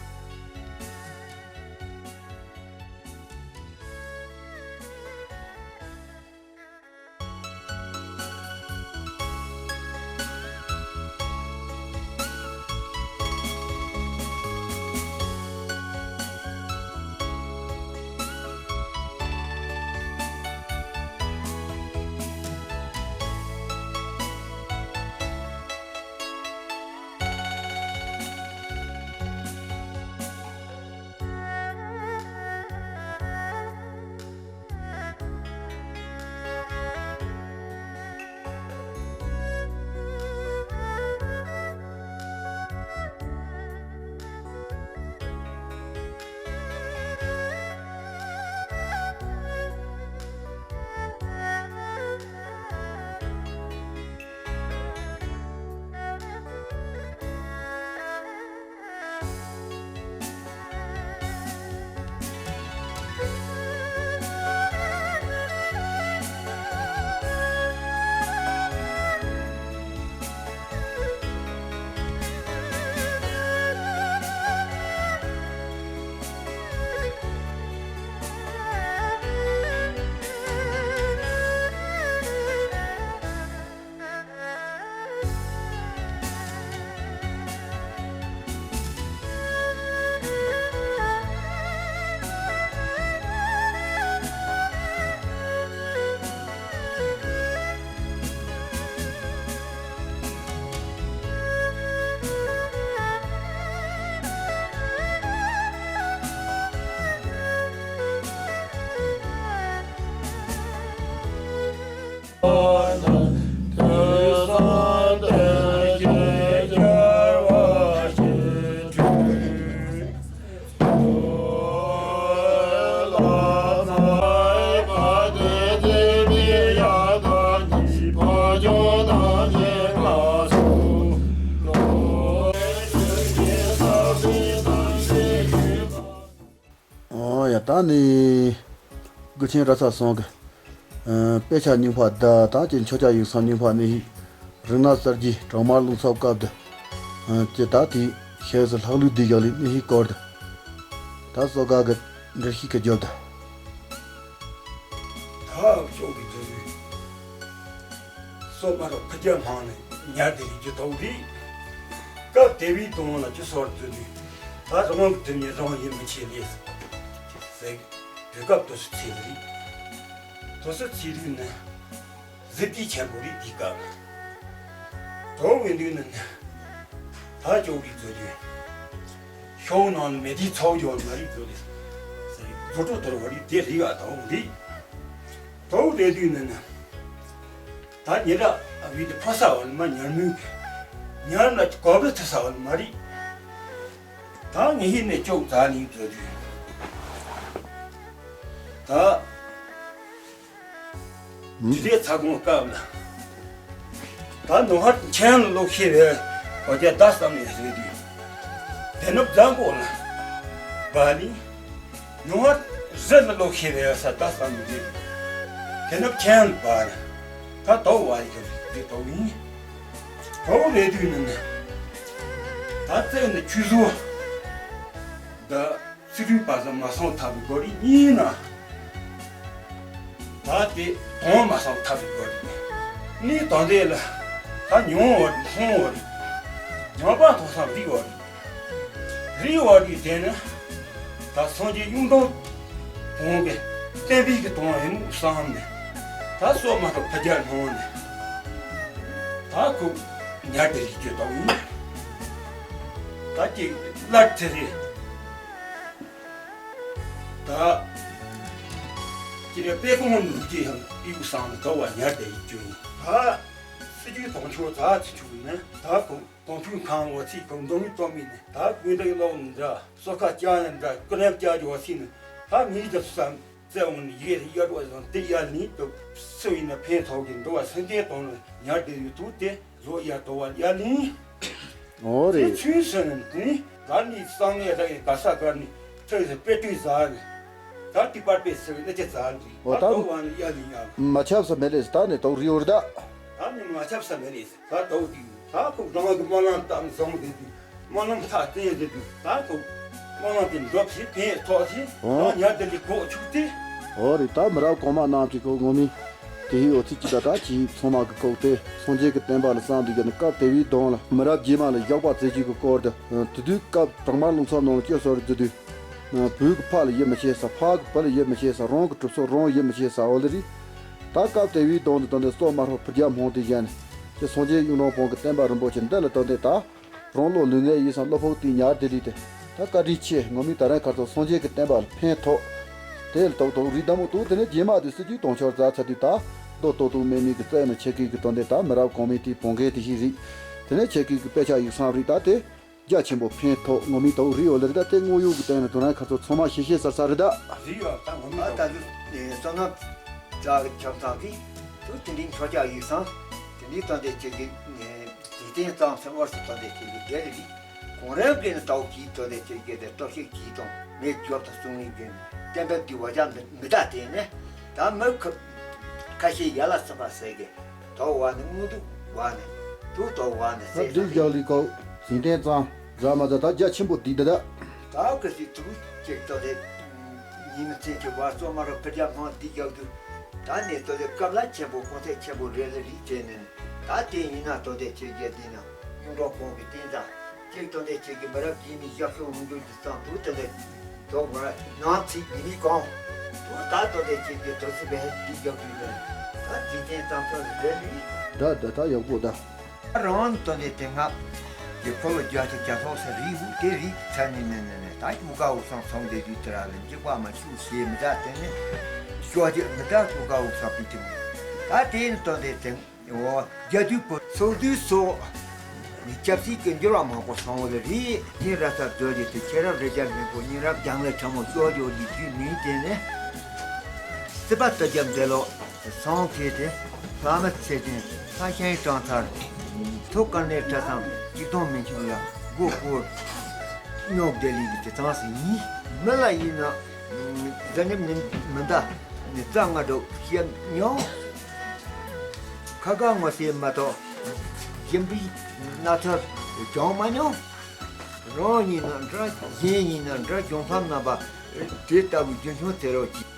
ད་ནི་དགུ་ཆེན་ར་ས་ཟངས་ཀྱི་ཨ་དཔེ་ཆ་རྙིང་པ་དང་ད་ཀྱི་མཆོད་ཆས་ཡིག་ཚང་རྙིང་པ་ནི་རིག་གནས་གསར་བརྗེ་གྲང་དམར་རླུང་འཚུབ་སྐབས་དུ་ཨ་ཀྱི་ད་དེ་ཤེས་སུ་ལྷག་ལུས་དེ་བཞག་ལས་ནི་ཧི་སྐོར་དུ་ད་སོ་ག་གི་འདྲི་ཤིག་གི་རྒྱབ་དུ། ད་ཕྱོགས་ཀྱི་དུས་སུ་སོ་མ་རོ་ཕ་རྒྱལ་འཕངས་ནས་ཉར་དེ་རིགས་ཀྱི་ཐོག་རིགས་སྐབས་དེ་བའི་དུང་ལ་ཅི་སོར་དུ་ནི་ད་རང་གི་དུས་ནས་རང་ཡིན་མི་ཆེ་ལས་ཟེར་དུས་སྐབས་དུ་སུ་ཚེ་རིགས་དུ་སུ་ཚེ་རིགས་ནི། གཟི་བརྗིད་ཆེན་པོ་རེད་དེའི་སྐབས། དོ་བའི་དུས་ནི་ད་ཅོག་རིགས་མཛོད་དུས། ཤོག་ནང་མེ་དེའི་ཚོགས་ཡོད་མ་རིགས་མཛོད་དེ། མཛོད་གྲོགས་དོར་བ་རིགས་དེ་རིགས་ཨ་དང་རིགས། དོ་རེ་དུས་ནི་ནི། ད་ཉེ་ར་བི་དེ་ཕོ་ས་བ་ནི་མ་ཉར་མུས། ཉར་ན་གོ་བི་ཐི་ས་བ་ནི་མ་རིགས། ད་ངེད་ཧི་ནས་ཅོག་རྫ་ནི་མཛོད་དུས། ད། དེ་ཚ་གོང་སྐབས་ལ། ད་ནོ་ཧར་ཆེན་ལོ་ཤེས་པའི་བོད་རྒྱ་ཟླ་བསམ་ནས་རེད་དུས། དེ་ནུབ་རྫ་མགོ་ལ། བ་ལི། ནོ་ཧར་རི་ལ་ལོ་ཤེས་པའི་ས་ཟླ་བསམ་ནས་རེད་དུས། དེ་ནུབ་ཆེན་བ་ལ། ད་དོ་བ་ཡི་གི་རེད་དོ་ཡིན། དོ་རེད་དུས་ནི་ནི། ད་བཙན་ནི་ཆུ་བཟོ། ད། སི་ཀྲིན་པ་ཟ་མ་སོང་ཐབས་གོ་རི་གཉིས་ན། ད་དེ་དོང་མ་སོང་ཐབས་གོ་རི་གཉིས། ནི་དོན་དེ་ལ་ད་ཉུང་བ་རི་མཐོང་བ་རི། ཉམས་པ་མཐོང་སམ་རི་བ་རི། རི་བ་རི་དེ་ནི་ད་སངས་རྒྱས་གཡུང་དྲུང་བོན་གྱི་བསྟན་པའི་གི་དོང་ཡིན་བསམ་ནས། ད་སོ་མ་ཐོབ་ཕ་རྒྱལ་སྣང་ནས། ད་ཁོ་ཉར་དེ་རིགས་ཀྱི་དོང་ཡིན། ད་ཀྱི་བླ་དེ་རེད། ད། ཁྱེད་རང་དཔེ་ཁོང་ལུགས་ཀྱི་ཡང་ཨི་ཁུ་སང་ལ་དོ་བ་ཉར་དེ་ཡིན་རྒྱུ་ཡིན། ད། སྲིད་ཇུས་དོང་ཆོག་ཛ་ཚི་ཆུག་ནི་ད་ཁོང་དོང་ཕུག་ཁང་འོ་ཚིག་ཁོང་འདོམ་མི་གཏོང་མི་ནི་ད་དགུན་འདྲ་ཡི་ལོག་ནི་འདྲ་སོ་ཁ་ཅག་ནི་འདྲ་ཀུ་རེབ་ཅག་གི་འོ་ཚིག་ནི་ད་མི་རྒྱབ་སུ་སམ་བཙལ་འོང་ནི་ཡེ་ཡ་འགྲོ་ཡང་དེ་ཡ་ནི་དུ་སུ་ཡིན་ན་ཕན་ཐོགས་ཀྱི་འདུག་བ་སེམས་ལྡན་དོང་ལ་ཉར་དེ་ཡོད་དུ་དེ། ལོ་ཡ་དོ་བ་ཡ་ལིང་། འོ་རེད། ཚུན་ཚུན་ནི་གར་ནི་གསང་ངེ་ར་ཡི་ག་ས་གར་ནི་ཐོས་སུ་དཔེ་སྤྲོས་ཟ་ནི། ད་ཏི་པར་པེ་སི་ནི་ཅི་ཟ་ནི། འོ་ད་ད་དོ་བ་ནི་ཡ་ལིང་ཡ། མ་ཆབ་ས་མེ་ལེ་ས་ད་ནི་དོ་རི་འོར་ད། ད་ནི་མ་ཆབ་ས་མེ་ལེ་ས་ད་དོ་དི་ད་ཁོ་རང་གི་སྨོན་ལམ་བཏབ་བཟང་དེ་དུས། སྨོན་ལམ་ཐག་བཙན་ཟེར་དུས་ད་ཁོ་སྨོན་ལམ་དེ་འགྲུབ་ཞིག་ཕན་ཐོགས་ཞིག་ཨོ། ད་ཉར་དེ་ལས་གོག་ཆུག་སྟེ། ཨོ་རེད། ད་མི་རབས་གོང་མ་རྣམས་ཀྱིས་ཁོ་ངོ་མི་དེ་ཡི་འོ་ཚིག་ཅི་ད་ད་ཅི་ཚང་མ་གི་ཁོག་སྟེ་སངས་རྒྱས་ཀྱི་བསྟན་པ་ལ་བསམ་དུས་ཀྱི་ནི་སྐབས་དེ་བའི་གདོང་ལ་མི་རབས་རྗེས་མ་ལ་བཞག་པ་བཙལ་རྒྱུ་གི་སྐོར་དུ་དེ་དུས་སྐབས་གྲང་དམར་རླུང་འཚུབ་ནང་ལ་སྐྱོ་སོར་བརྗོད་དུས་བུ་གི་ཕ་ལ་ཡིད་མི་ཆེས་ས་ཕ་གི་བུ་ལ་ཡིད་མི་ཆེས་ས་རང་གི་གྲུབ་ཚོད་རང་ཡིད་མི་ཆེས་ས་འོ་ལེ་རི། ད་སྐབས་དེ་བའི་གདོང་དུ་དོན་དེ་སོ་དམར་ཧོ་ཕུ་རྒྱ་མོང་དེ་བཞིན་ནི་ཅི་སངས་རྒྱས་གཡུང་དྲུང་བོན་གྱི་བསྟན་པ་རིན་པོ་ཆེ་འདི་ལ་དོན་དེ་ད། རང་ལོ་ལུས་ངེས་ཡིན་སང་བློ་ཕོག་དེའི་ཉར་དེ་ལི་དེ། ད་བཀའ་དྲིན་ཆེ་ངོ་མི་ད་རན་ཁར་ཚོ་སངས་རྒྱས་ཀྱི་བསྟན་པ་ལ་ཕན་ཐོགས། དེ་ལ་ཏོག་ཏོག་རི་དམ་མོ་ཏུ་དེ་ནས་རྗེས་མ་དེ་སྲིད་ཇུས་དོང་ཆོར་རྫ་ཚ་དུས་ད་རྡོ་ཏོག་ཏོག་མེ་མི་གི་རྩ་ཡ་ནས་ཆེ་ཀི་གི་དོན་དེ་ད་མི་རབས་གོང་མའི་དེའི་བོང་གའི་དེ་ཞིག་རིག་དེ་ནས་ཆེ་ཀི་གི་དཔེ་ཆ་ཡིག་སང་རིག་ད་དེ་རྒྱ་ཆེན་པོ་ཕན་ཐོགས་ངོ་མི་ཏོག་རི་འོ་ལེ་རི་ད་དེ་དངོས་ཡོད་གི་སྟེང་ནས་དོན་རན་ཁར་ཚོ་ཚང་མ་ཤེས་ཤེས་གསལ་གསལ་རེད་ད། རི་ཡོད་ད་ངོ་མི་ཨ་ད་ཏོག་དུ་བསོད་ནམས་རྫ་གི་ཁྱབ་ཚང་གི་དུ་དེ་འདྲའི་ཁྱོ་ཅག་ཡིག་སང་དེ་འདྲའི་དོན་དེ་ཆེ་གི་ནས། འཇིག་རྟེན་གཙང་སེལ་དབར་སུ་དོན་དེ་ཁྱེད་ཀྱི་དེ་རེད། གོང་རིམ་གྱི་ནི་དའོ་ཀྱི་དོན་དེ་ཁྱེད་ཀྱི་དེ་སྟོབས་ཤུགས་ཀྱིས་དང་མེད་རྒྱབ་ཏུ་སོང་བའི་རྒྱུན་བསྟན་པའི་དུས་བ་ཅག་མི་མི་དག་དེ་ནི་ད་མི་ཁ་ཁ་ཤས་ཡ་ལ་སེམས་པ་ཟེར་གི་དོ་བ་ནི་དངོས་དུ་བ་ནི་དུ་དོ་བ་ནི་ད་ཟེར་སྡུག་ས་རྒྱག་ལི་ཀའོ་འཇིག་རྟེན་གཙང་ར་མ་ད་ད་རྒྱ་ཆེན་པོ་འདི་འདི་ད། ད་གི་སི་དུ་ཅེག་དོ་དེ་ཉི་མ་ཚན་གྱི་བར་གཙོ་མ་རུ་ཕི་རྒྱ་མང་འདི་རྒྱག་དུས་ད་ནི་དོ་དེ་སྐབས་ལ་ཆེན་པོ་གོང་ཚད་ཆེན་པོ་རེད་ལ་རིགས་བྱས་ནས་ནི། ད་དེ་ཡིན་ན་དོ་དེ་ཁྱེད་རྒྱལ་དེ་ན་གཡུང་དྲུང་བོན་གྱི་བསྟན་རྩ་ཅིག་དོ་དེ་ཁྱེད་ཀྱི་མི་རབས་རྗེས་མའི་ཞབས་ཞུ་འོང་རྒྱུ་གྱི་གཙང་དུ་དེ་ལས་དོ་བར་ནང་ཚིག་ཉི་མའི་གང་དུ་ད་དོ་དེ་ཁྱེད་ཀྱི་དོ་ཚིག་བས་འདི་རྒྱབ་དུས་ནས་ད་འཇིག་རྟེན་གཙང་ཚོ་ལ་རེད་ལུས། ད་ད་ད་ཡག་པོ་ད། རང་དོ་དེ་དེ་སྔ་དེ་ཁོ་ལོ་བརྒྱ་ཆ་བརྒྱ་ཐོག་ས་རིག་བུ་དེ་རིག་ཚར་ནས་ནས་ནས་ནས་ད་ཀྱུ་ཀ་འུ་སང་ཚོང་དེ་དུས་དེ་ར་ལ་འཇིག་པ་མ་ཤུ་ཞེས་མི་ད་དེ་ནས་ཤོ་རྒྱུ་མི་ད་ཀྱུ་ཀ་འུ་སང་པི་དེ་མོ་ད་དེ་ནས་དོ་དེ་དེ། འོ། རྒྱ་དུས་པོ་ཚོགས་དུས་སོགས། ནི་སྐྱབས་སྲིད་ཀྱི་འགྱུར་བ་མང་པོ་སོང་བ་ལ་རིགས་ཀྱི་ར་ས་རྡོ་རྗེ་དེ་ཁྱེད་རབ་རེ་རྒྱ་མེད་པོ་ཉིན་རབ་རྒྱང་ལས་ཁྲ་མོ་ཤོ་རྒྱོ་ལི་རྒྱུད་མིན་དེ་ནས། སྲིད་པ་ལྟ་རྒྱབ་འདས་ལོ། སང་ཁེ་དེ། ལྷ་མི་ཚེ་ཅན་ལྷ་ཤན་གྲང་ཚར། ཐུགས་དཀར་ནས་གྲ་ཚང་གཅིག་སྟོང་མི་འཆུག་ལ་སྒོ་སྐོར། སྙོག་བདེ་ལི་གི་དེ་ཚང་སི་ཡིན། མི་ལ་ཡིན་ན། འཛིན་རིམ་མི་མི་འདའ་ནི་རྩ་ང་འགྲོ་ཞེས་མྱོང་། ཁ་ཁ་ངོ་ཤེས་མ་གཏོགས་ཞིམ་པའི་སྣ་ཚོར་བྱུང་མ་མྱོང་། རང་ཡིན་ན་འདྲ་གཞན་ཡིན་ན་འདྲ་གཞུང་ལམ་རྣམ་པ་དེ་ལྟ་བུའི་རྒྱུན་བྱུང་ཟེར་རོ་གྱིས།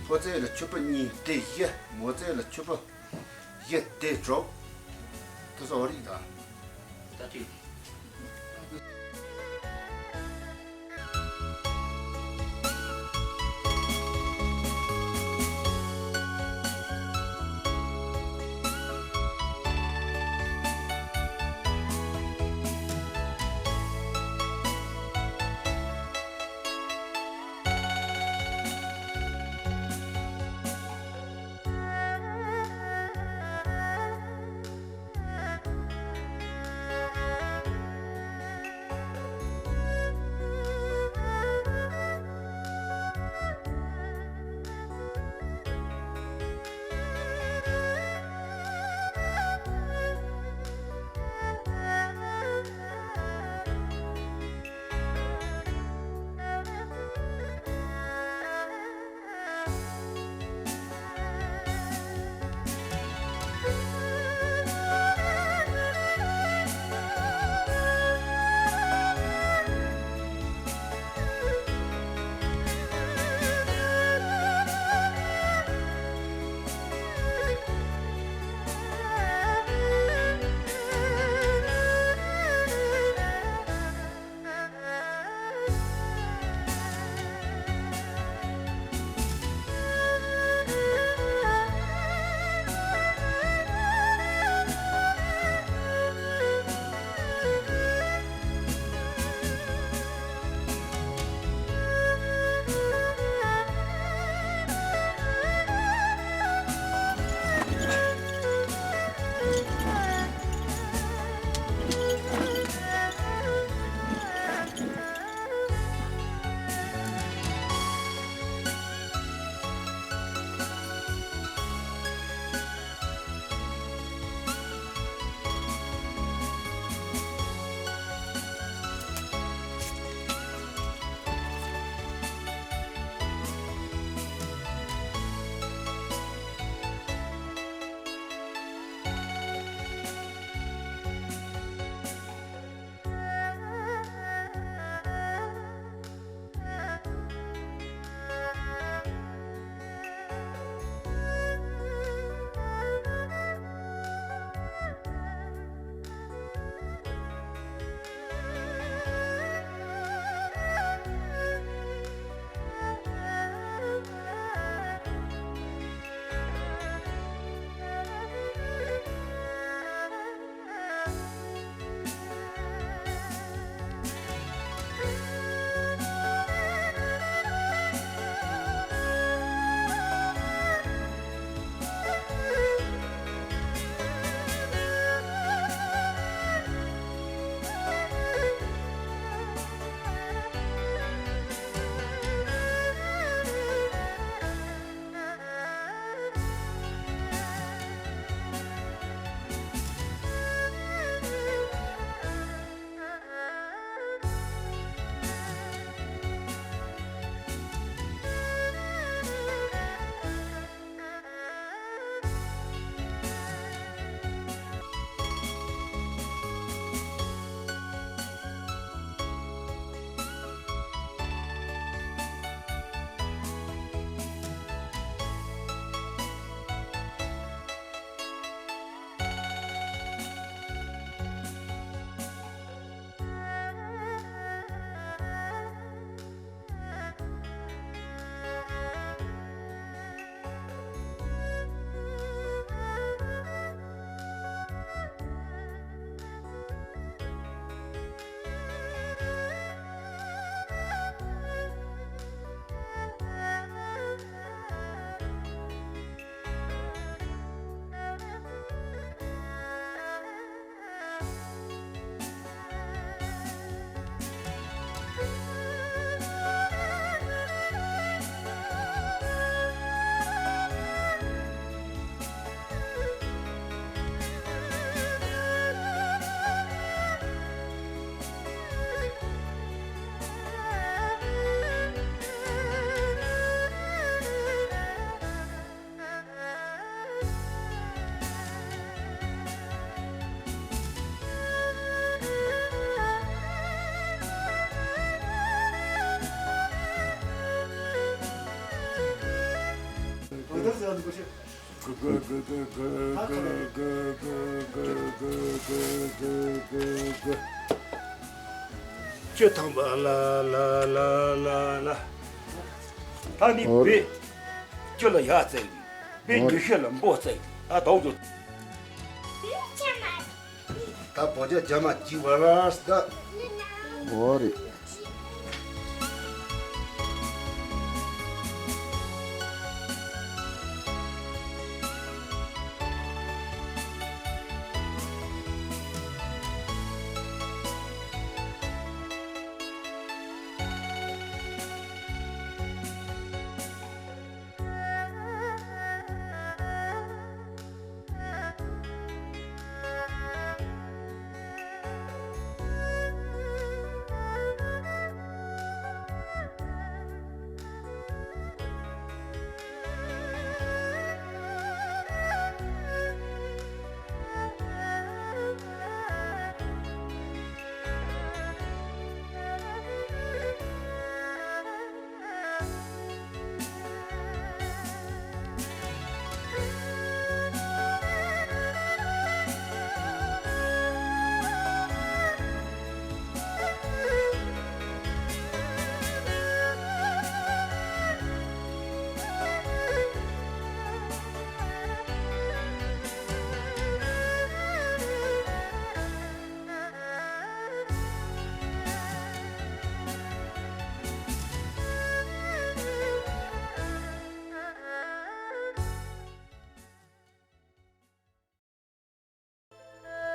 ཕོ་རྩལ་ལ་ཕྱུ་པ་གཉིས་ཏེ་བཞི། མོ་རྩལ་ལ་ཕྱུ་པ་བཞི་ཏེ་དྲུག། ཐུགས་སོ་རིག་དང་། ད་ཐུག་བཅུ་ཐམ་པ་ལ་ལ་ལ་ལ་ལ། ད་ནི་འོ་རེད། བེ་བཅུ་ལ་ཡ་བཙལ་གི། བེ་འོ་རེད། འདི་ཤོད་ལ་འབོ་བཙལ་གི། ཨ་དོག་ཏུ། ད་བོ་ཇ་རྒྱ་མ་གཅིག་བ་ར་ས་ད། འོ་རེད།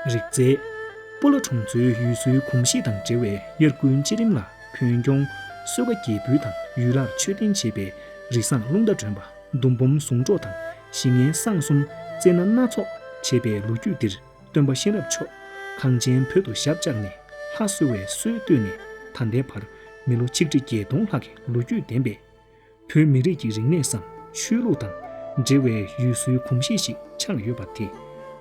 རིག་རྩལ། སྤོ་ལོ་གྲོང་ཚོའི་ཡུལ་སྲོལ་གོམས་གཤིས་དང་འབྲེལ་བའི་དབྱར་དགུན་སྤྱི་རིམ་ལ་བོད་ལྗོངས་གསོལ་ཁ་རྒྱས་འབུལ་དང་ཡུལ་ལྷར་མཆོད་རྟེན་བྱེད་པའི་རིགས་བཟང་རླུང་རྟ་སྒྲོན་པ་མདུང་འབུམ་ཟུང་འབྲོག་དང་ཞིང་ངན་སྲང་གསུམ་རྩེ་ན་སྣ་ཚོགས་བྱེད་པའི་ལོ་རྒྱུས་འདིར། སྟོན་པ་གཤེན་རབ་མཆོག་གངས་ཅན་བོད་དུ་ཞབས་བཅགས་ནས་ལྷ་གསོལ་བའི་སྲོལ་བཏོད་ནས་ད་ལྟའི་བར་མི་ལོ་ཆིག་ཁྲི་བརྒྱད་སྟོང་ལྷག་གི་ལོ་རྒྱུས་ལྡན་པས། བོད་མི་རིགས་ཀྱི་རིག་གནས་སམ་ཆོས་ལུགས་དང་འབྲེལ་བའི་ཡུལ་སྲོལ་གོམས་གཤིས་ཤིག་ཆགས་ཡོད་པ་དེ།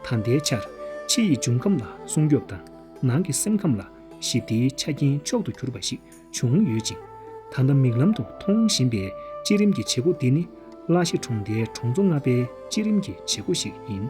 ད་ལྟའི་ཆར་ཕྱི་ཡི་འབྱུང་ཁམས་ལ་སྲུང་སྐྱོབ་དང་ནང་གི་སེམས་ཁམས་ལ་ཞི་བདེའི་ཆ་རྐྱེན་མཆོག་ཏུ་གྱུར་པ་ཞིག་བྱུང་ཡོད་ཅིང་། ད་ལྟ་མིག་ལམ་དུ་མཐོང་བཞིན་པའི་སྤྱི་རིམ་གྱི་བྱེད་སྒོ་འདི་ནི་གླ་གཞི་གྲོང་རྡལ་གྲོང་ཚོ་ལྔ་པའི་སྤྱི་རིམ་གྱི་བྱེད་སྒོ་ཞིག་ཡིན།